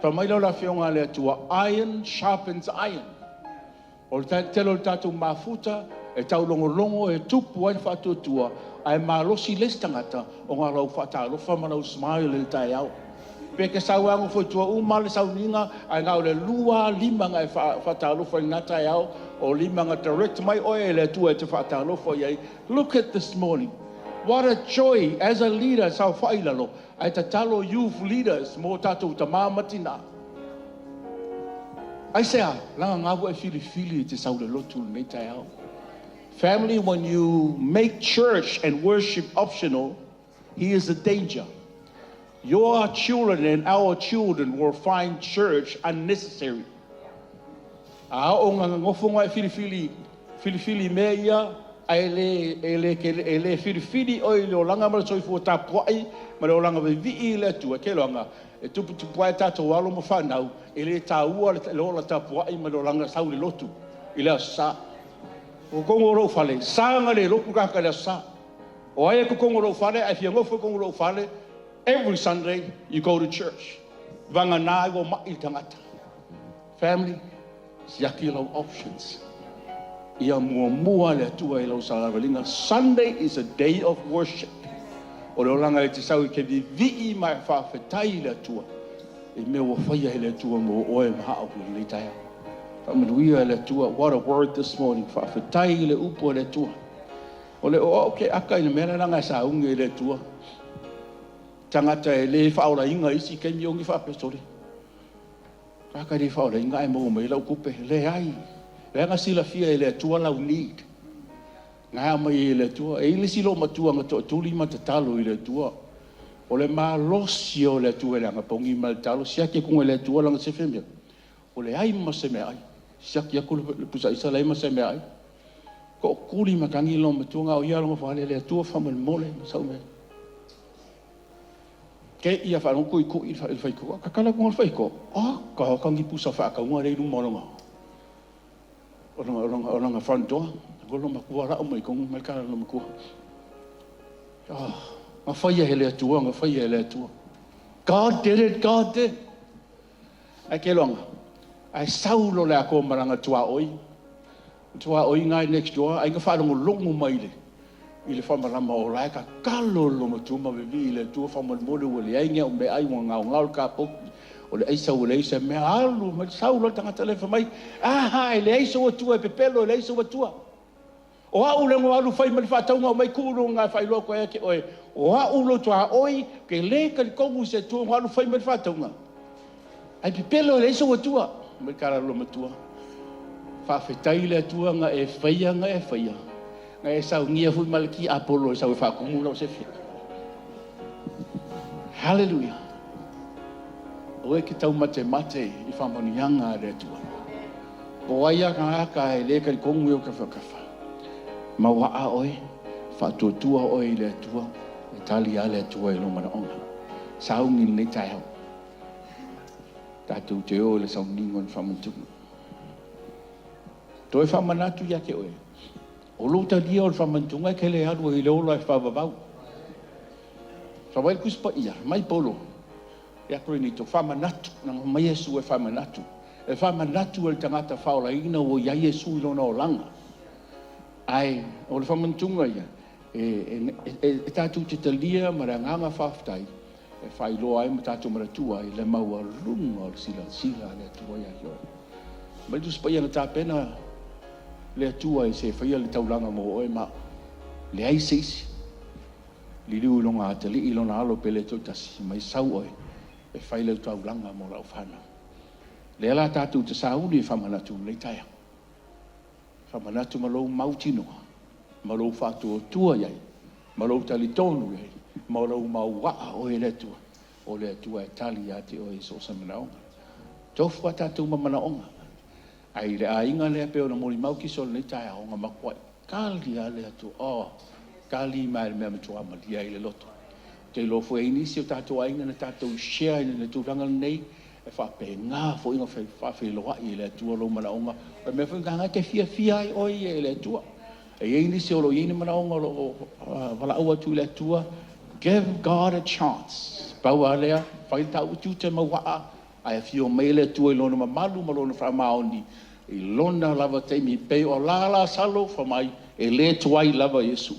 Fa mai lea o le afioga a le Atua, iron sharpens iron. O le tele o le tatou mafuta e taulogologo e tupu ai le faatuatua, ae malosi le isi tagata ona o lau faatalofa ma lau smile i le taeao. Pe te sauaga foi tua uma le sauniga, ae na o le lua lima na e faatalofa i lena taeao, o lima na direct mai oe e le Atua e te faatalofa i ai. Look at this morning. What a joy as a leader saofai i lalo, ae tatalo youth leaders mo tatou tamā ma tinā.
Aisea, leaga o na ua e filifili e te sau i le lotu i lenei taeao. Family, when you make church and worship optional, he is a danger. Your children and our children will find church unnecessary. A oo ina nonofo ma e filifili, filifili mea ia, ae le, e le, e le filifili oe i le olaga ma le soifua tapuai ma le olaga vivii i le Atua, ke loaga, e tuputupu ae tatou alo ma fanau, e le taua le ola tapuai ma le olaga sau i le lotu i le Aso Sa. O totonu o lou fale, saga le lotu tagata i le Aso Sa. O ai e totonu o lou fale, ae fia nofo i totonu o lou fale, every Sunday you go to church. Vagana ai ua mai le tagata. Family, siaki lau options. Ia muamua le Atua i lau savaliga. Sunday is a day of worship. O le olaga e te sau i ke vivii ma e faafetai i le Atua. I mea ua faia e le Atua mo oe ma au i lenei taeao. Faamanuia e le Atua. What a word this morning. Faafetai i le upu a le Atua. O le o au ke aka i le mea lana e saugi e le Atua. Tagata e le faaolaina isi taimi ogi faapesole. Kaka le faaolaina e maua mai lau tupe. Leai. Leaga silafia e le Atua lau need. Nga mai e le Atua. E i le si lo matua nga toatuli ma tatalo i le Atua. O le malosi o le Atua e le agapogi ma le talo. Siaki kunga le Atua langa se femia. O le ai ma se mea ai. Siaki aku le pusa isa le ai ma se mea ai. Ko kuli matangi lo matua nga o ia longa whale le Atua whamalemole ma sau mea. Ke ia wharongo i ku i le whaiko. Kakala kunga le whaiko. Ah, ka hokangi pusa whaakaunga le luma o longa. O longa, o longa, o longa front door. Ko lo makua rao mai kongu mai kala lo makua. Ah, nga whaia he le Atua, nga whaia he le Atua. God did it, God did. Ai ke longa. Ai saulo le ako maranga tua oi. Tua oi ngai next door. Ai nga whalongo longo mai le. I le whamarama o lae ka kalo lo matua ma vivi i le Atua whamalemole ua le ai ngea o me ai ua ngao ngao le kapoki. O le aisa ua le aisa mea alu mai saulo le tagata le whamai. Aha, e le aisa ua tua e pepelo e le aisa ua tua. O au le ngo alu whai ma le whaataunga o mai kuru ngā whailoa koe ake oe. O au lo tua oi, ke le ka le kongu se tua ngo alu whai ma le whaataunga. Ai pepelo e le aisa ua tua. Mai kara lo matua. Whaafetai le Atua nga e whaia, nga e whaia. Nga e saungia hui malaki Apollo e sau e whaakumu lau se fia. Hallelujah. Oe ki tau mate mate i whamanianga a le Atua. Po ai a ka aka e le kari kongu e o kafa kafa. Maua a oe, whaatuatua oe i le Atua, e tali a le Atua e lo manaonga. Saungi lenei taeao. Tātou te o le sauningo ni whamantunga. Toe whamanatu ia ke oe. O lou talia o le whamantunga e ke le alu i le ola e whawawau. Whawai kuspa ia, mai polo. Ia koe ni to whamanatu, nanga mai Yesu e whamanatu. E whamanatu e le tangata whaolaina o ia Yesu i lona olanga. Ai, o le whamantunga ia, e tātou te talia ma le anganga whawhtai, e whailoa ai ma tātou maratua i le maua lunga o le sila sila le Atua ia ki oe. Mai tu spa ia na tāpena le Atua e se whaia le taulanga mo oe ma le ai se isi. Liliu i longa atali i lona alo pele tau tasi mai sau oe e whai le taulanga mo lau whanau. Le ala tātou te sauni e whamanatu lei taia. Whamanatu ma lou mautinoa, ma lou whātua iai, ma lou talitonu iai, ma lou mauaa oe le Atua. O le Atua e tali ia te oe i so sa manaonga. Tofu a tātou ma manaonga. Ai le ainga lea pe ona moli mau ki so lenei taeao nga makuai. Kali a le Atua. Oh, kali mai le mea matua malia i le loto. Te lo fue inisi o tātou ainga na tātou share i le tūranga nei, e whape ngā fo inga whawheloa i le Atua lo manaonga. O mea fo inga ngai te fia fia ai oi e le Atua. E iei nisi o lo iei ni manaonga o lo walaau atu i le Atua. Give God a chance. Pau a lea, whai tau utu te mauaa, ai a whio mai le Atua i lona mamalu ma lona whaamaoni. I lona lava teimi pe o la la salo whamai e le tuai lava Yesu.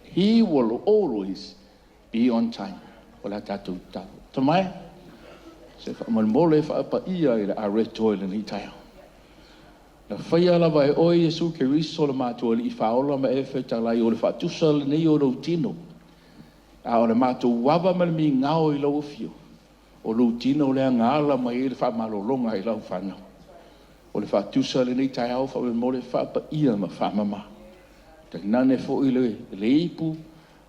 He will always be on time. O la tātou tau. Tamai, se whaamalemole whaapa ia i le areto i le nei taeao. Na whaia lava e oe Yesu Keriso le mātua li i whaola ma e whetalai o le whaatusa le nei o lou tino. A o le mātou wawa ma le mi ngao i lau whio. O lou tino le ngala mai i le whaamalolonga i lau whanau. O le faatusa lenei taeao faamolemole faapaia ma faamama. Tainane foi le ipu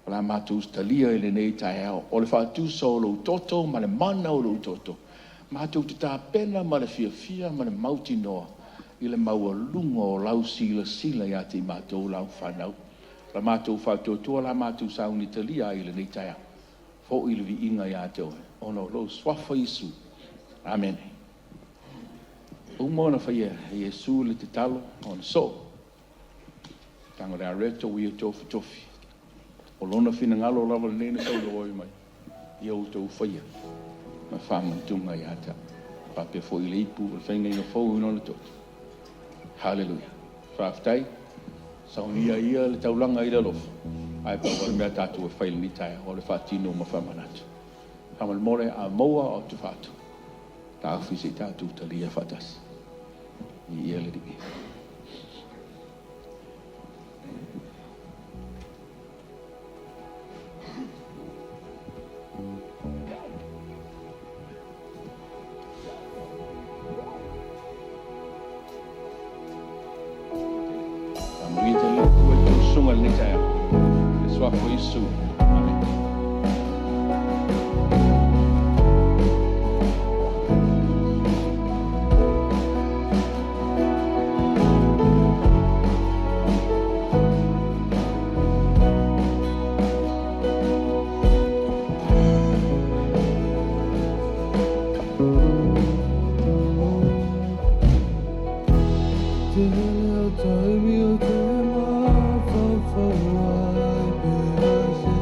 o le a matou talia i lenei taeao. O le faatusa o lou toto ma le mana o lou toto, matou te tapena ma le fiafia ma le mautinoa i le maualuga o lau silasila ia te i matou lau fanau. La matou faatuatua la matou sauni talia ai i lenei taeao. Foi le viiga ia te oe, ona o lou suafa Iesu. Amene. Uma ona faia e Iesu le tatalo ona soo. Tago le areto ua ia tofitofi. O lona finagalo lava lenei na saunoa mai. Ia outou faia ma faamanatuga ia te au. Faapea foi le ipu o le faiga ina fou i lona toto. Hallelujah. Faafetai. Saunia ia le taulaga i le alofa. Ae pau le mea tatou e fai lenei taeao o le faatino ma faamanatu. Faamolemole a maua o te faatu. Taofi se i tatou talia faatasi. I ia le Alii. Faamanuia tele le Atua i tou susuga i lenei taeao. Le suafa o Iesu. Amen.
Tele o taimi o te mafaufau ai pe ai se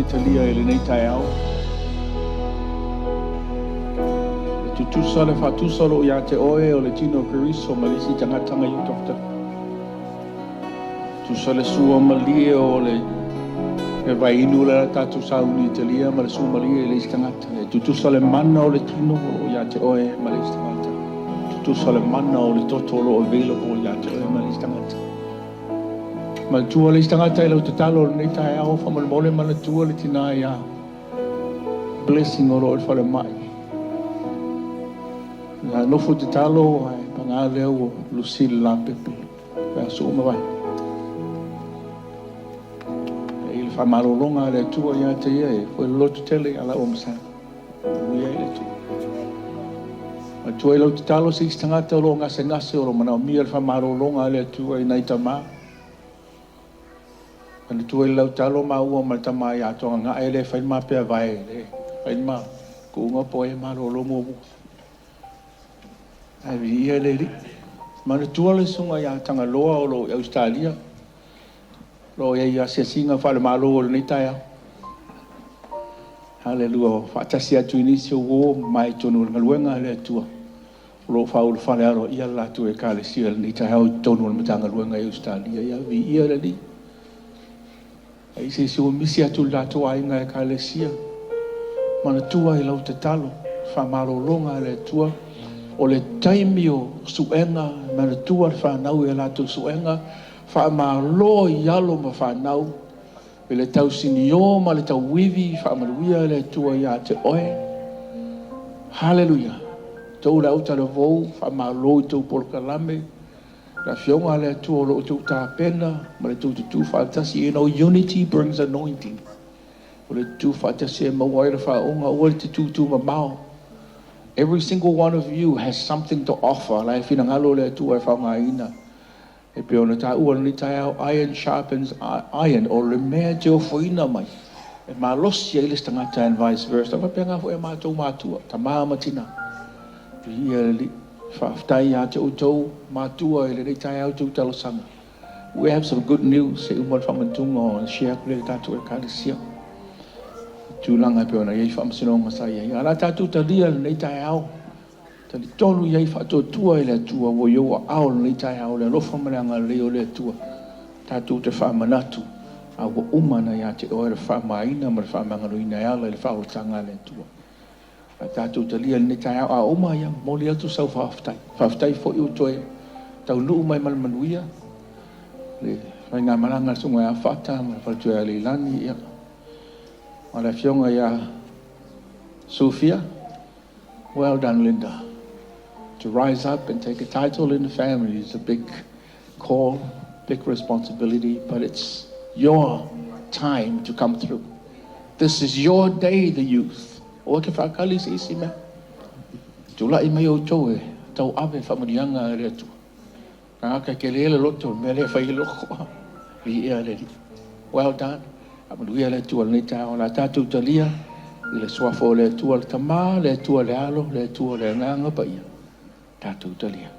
talia i lenei taeao. E tutusa le faatusa o loo ia te oe o le tino o Keriso ma le isi tagata i ou tafatafa. Tusa le sua malie o le e vainu le tatou sauni i talia ma le sua malie i le isi tagata. E tutusa le mana o le tino o loo ia te oe ma le isi tagata. Tutusa le mana o le toto o loo available ia te oe ma le isi tagata. Manatua le isi tagata i lau tatalo o lenei taeao, faamolemole manatua le tina ia Blessing o loo i le falemai. Na nofo tatalo ae paga lea ua lusi le lapepe le aso ua mavae. E i le faamalologa a le Atua ia te ia e foi le loto tele ia lau masana. Manuia i le Atua. Manatua i lau tatalo se isi tagata o loo gasegase o lo manaomia le faamalologa a le Atua i nai tama. Manatua i lau tatalo maua ma le tama ia Toagaga le fai ma pea vae le fai ma kuuga po e malolo muamua. Ae viia le Alii. Manatua le susuga ia Tagaloa o loo i Ausetalia, o loo i ai asiasiga faale-Malo o lenei taeao. Haleluia, faatasi atu i nisi o uo ma i totonu o le galuega a le Atua o loo faaulufale aloaia le latou Ekalesia i lenei taeao i totonu o le Matagaluega i Ausetalia. Ia viia le Alii. Ai se isi ua misi atu i le latou aiga Ekalesia, manatua i lau tatalo faamalologa a le Atua. O le taimi o suega, manatua le fanau i a latou suega, faamalo i alo ma fanau i le tausinio ma le tauivi, faamanuia le Atua ia te oe. Haleluia. Tou le autalavou, faamalo i tou polokalame. Le afioga a le Atua o loo tou tapena ma le tou tutu faatasi. Unity brings anointing. O le tutu faatasi e maua ai le faaoga, aua le te tutu mamao. Every single one of you has something to offer. La e finagalo le Atua e faaaogaina. E pei ona taua lenei taeao, iron sharpens iron, o le mea e te ofoina mai e malosi ai le isi tagata and vice versa. Faapena foi a matou matua, tama ma tina. Viia le Alii. Faafetai ia te outou matua i lenei taeao tou talosaga. We have some good news e uma le faamanatuga o share atu le tatou Ekalesia. Tulaga e pei ona i ai faamasinoga sa i ai. A la tatou talia lenei taeao, talitonu i ai faatuatua i le Atua ua i ou aao lenei taeao, le alofa ma le agalelei o le Atua. Tatou te faamanatu a ua uma na ia te oe le faamaina ma le faamagaloina e ala i le faaolataga a le Atua. A tatou talia lenei taeao a uma ia momoli atu sau faafetai. Faafetai foi ua toe taunuu mai ma le manuia le faigamalaga a le susuga ia Fata ma le faletua ia Leilani ia ma le afioga ia Sofia. Well done, Linda. To rise up and take a title in the family is a big call, big responsibility, but it's your time to come through. This is your day, the youth. O ke whaakali se isi mea. Tulai mai outou e tau ave faamanuiaga a le Atua. Tagata ke le le loto, mea le fai loko. Viia le Alii. Well done. Faamanuia le Atua lenei taeao. La tatou talia i le suafa o le Atua le Tama, le Atua le Alo, le Atua le Agaga Paia. Tatou talia.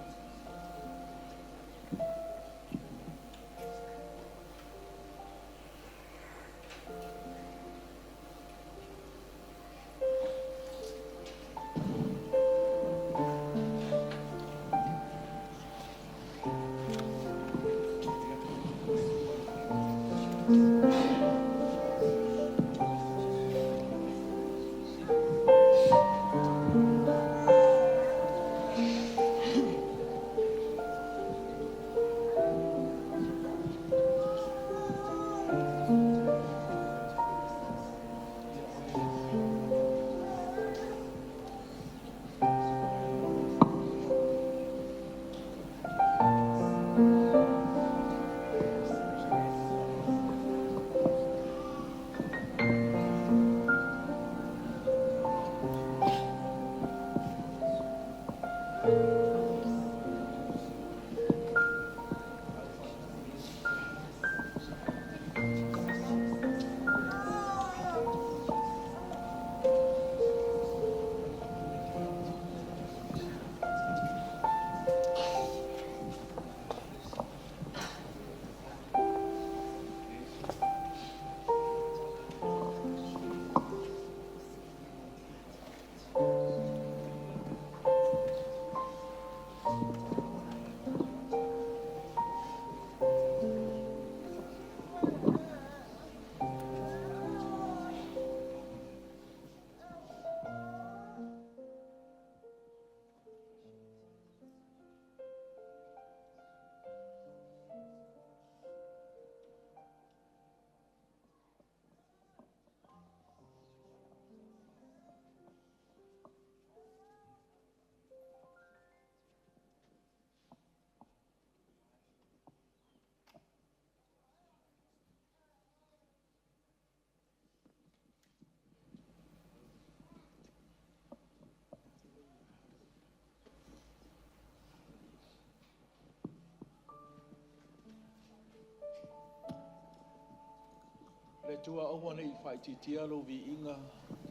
Atua aua ne i faaitiitia lou viiga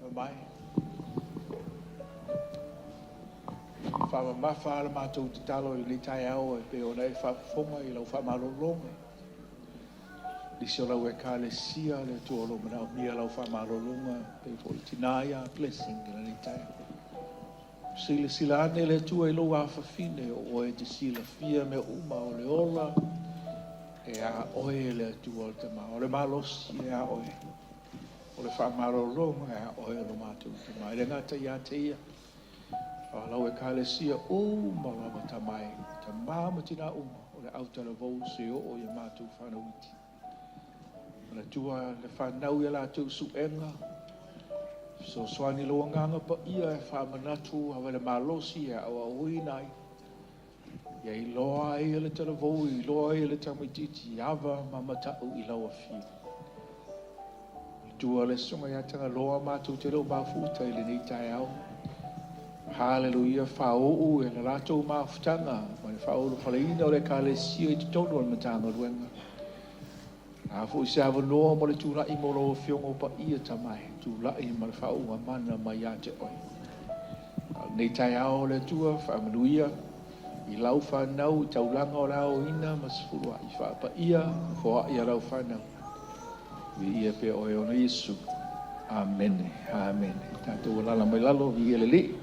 ma mai. Faamamafa le matou tatalo i lenei taeao e pei ona e faafofoga i lau faamalologa. Nisi o lau Ekalesia le Atua o lo o manaomia lau faamalologa pei foi le tina ia Blessing i lenei taeao. Silasila ane le Atua i lou afafine o oe e te silafia mea uma o le ola e a oe le Atua o le Tama, o le malosi e a oe, o le faamalologa e a oe o le matou Tama. E le gata ia te ia, a o lau Ekalesia uma lava Tama e, tama ma tina uma o le autalavou se oo i a matou whanau iti. Manatua le whanau ia latou suega, fesoasoani lou agaga paia e faamanatu ava le malosi e aoaoina ai. Ia iloa ai e le talavou, iloa ai e le tamaitiiti, ava ma mata'u i lau afio. Atua le susuga ia Tagaloa matou te le o mafuta i lenei taeao. Haleluia, fāu'u e le latou mafutaga ma le faaulufaleina o le Ekalesia i totonu o le Matagaluega. A foi se avanoa mo le tula'i mo lau Afioga o paia Tama e, tula'i ma le faauuga mana mai ia te oe. A o lenei taeao le Atua faamanuia i lau whanau i taulaga o le aoina ma sefuluai faapaia foai a lau whanau. Viia pea oe ona Iesu. Amene. Amene. Tatou alala mai lalo, viia le Alii.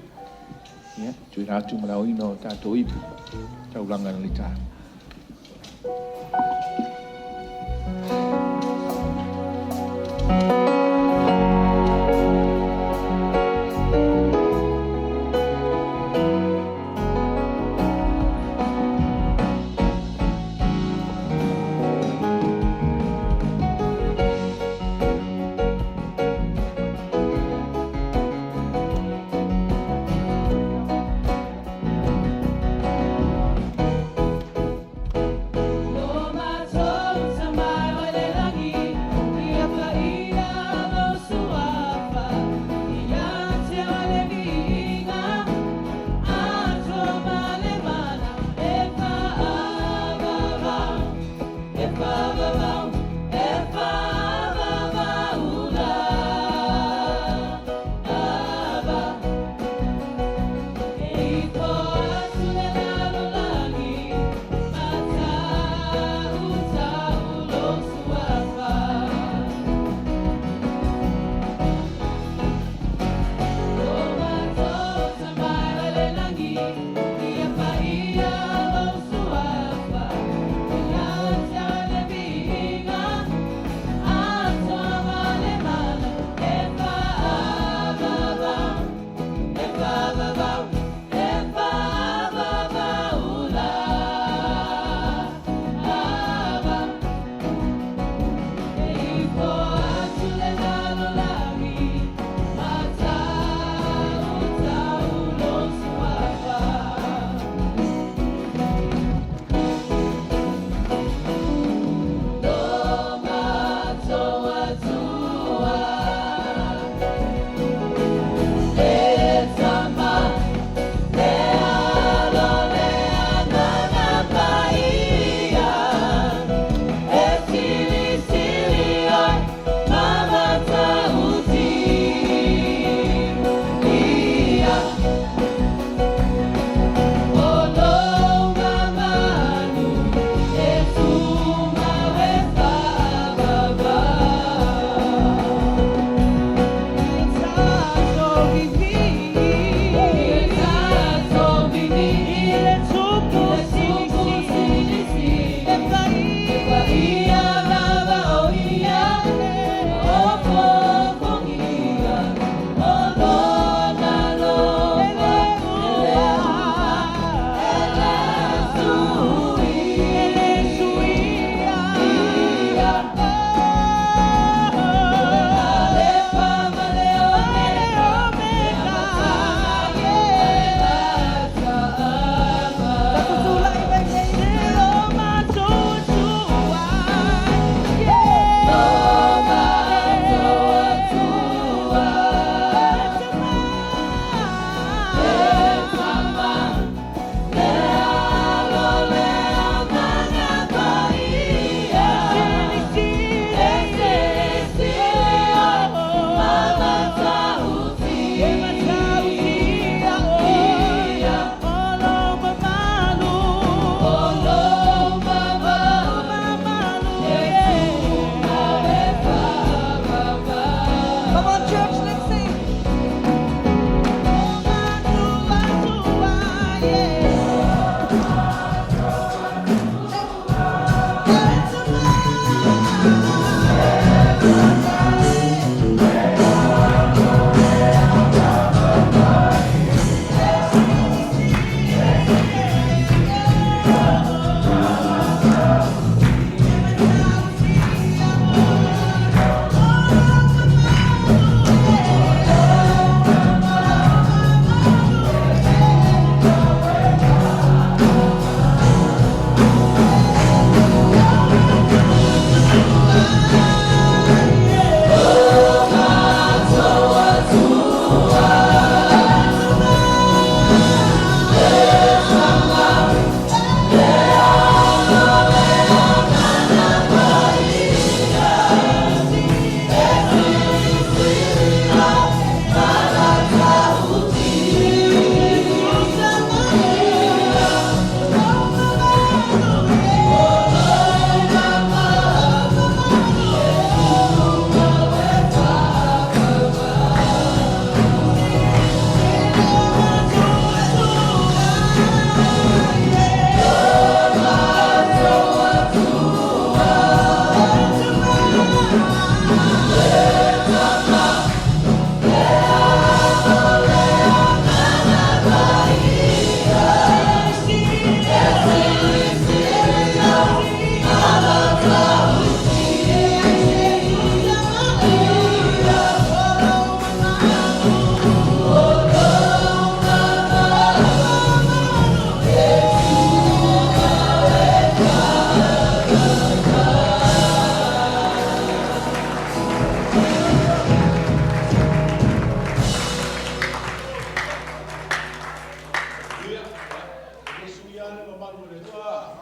Ia, tuuina atu ma le aoina o tatou ipu. Taulaga i lenei taeao.
Lo matou tamai o le lagi, ia paia.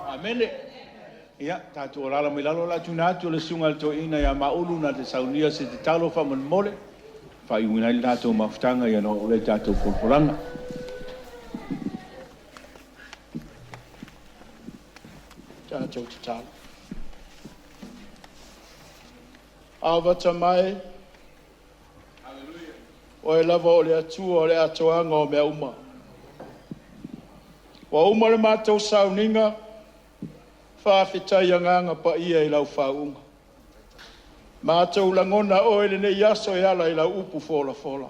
Amene. Ia, tatou alaala mai lalo o le a tuuina atu i le susuga i le toeaina ia Maulu na te saunia se tatalo faamolemole, faaiuina ai le tatou mafutaga ona oo lea i tatou folafolaga.
Tatou tatalo. Amata mai, Oe lava o le Atua o le atoaga o mea uma. Ua uma le matou sauniga, faafetai Agaga Paia i lau faauuga. Matou lagona oe i lenei aso e ala i lau upu folafola.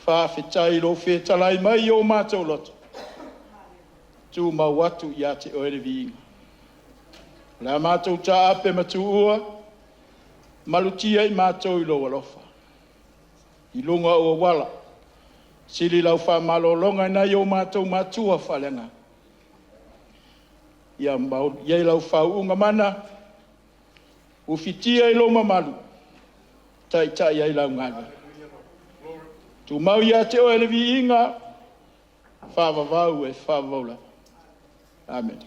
Faafetai i lou fetalai mai i o matou loto, tumau atu ia te oe le viiga. O le a matou taape ma tuua, malutia i matou i lou alofa. I luga o ou auala, sili lau faamalologa i nai o matou matua faaleagaga. Ia mauli ai lau faauuga mana, ufitia i lou mamalu, taitai ai lau galuega. Tumau ia te oe le viiga, faavavau e faavavau lava. Amene.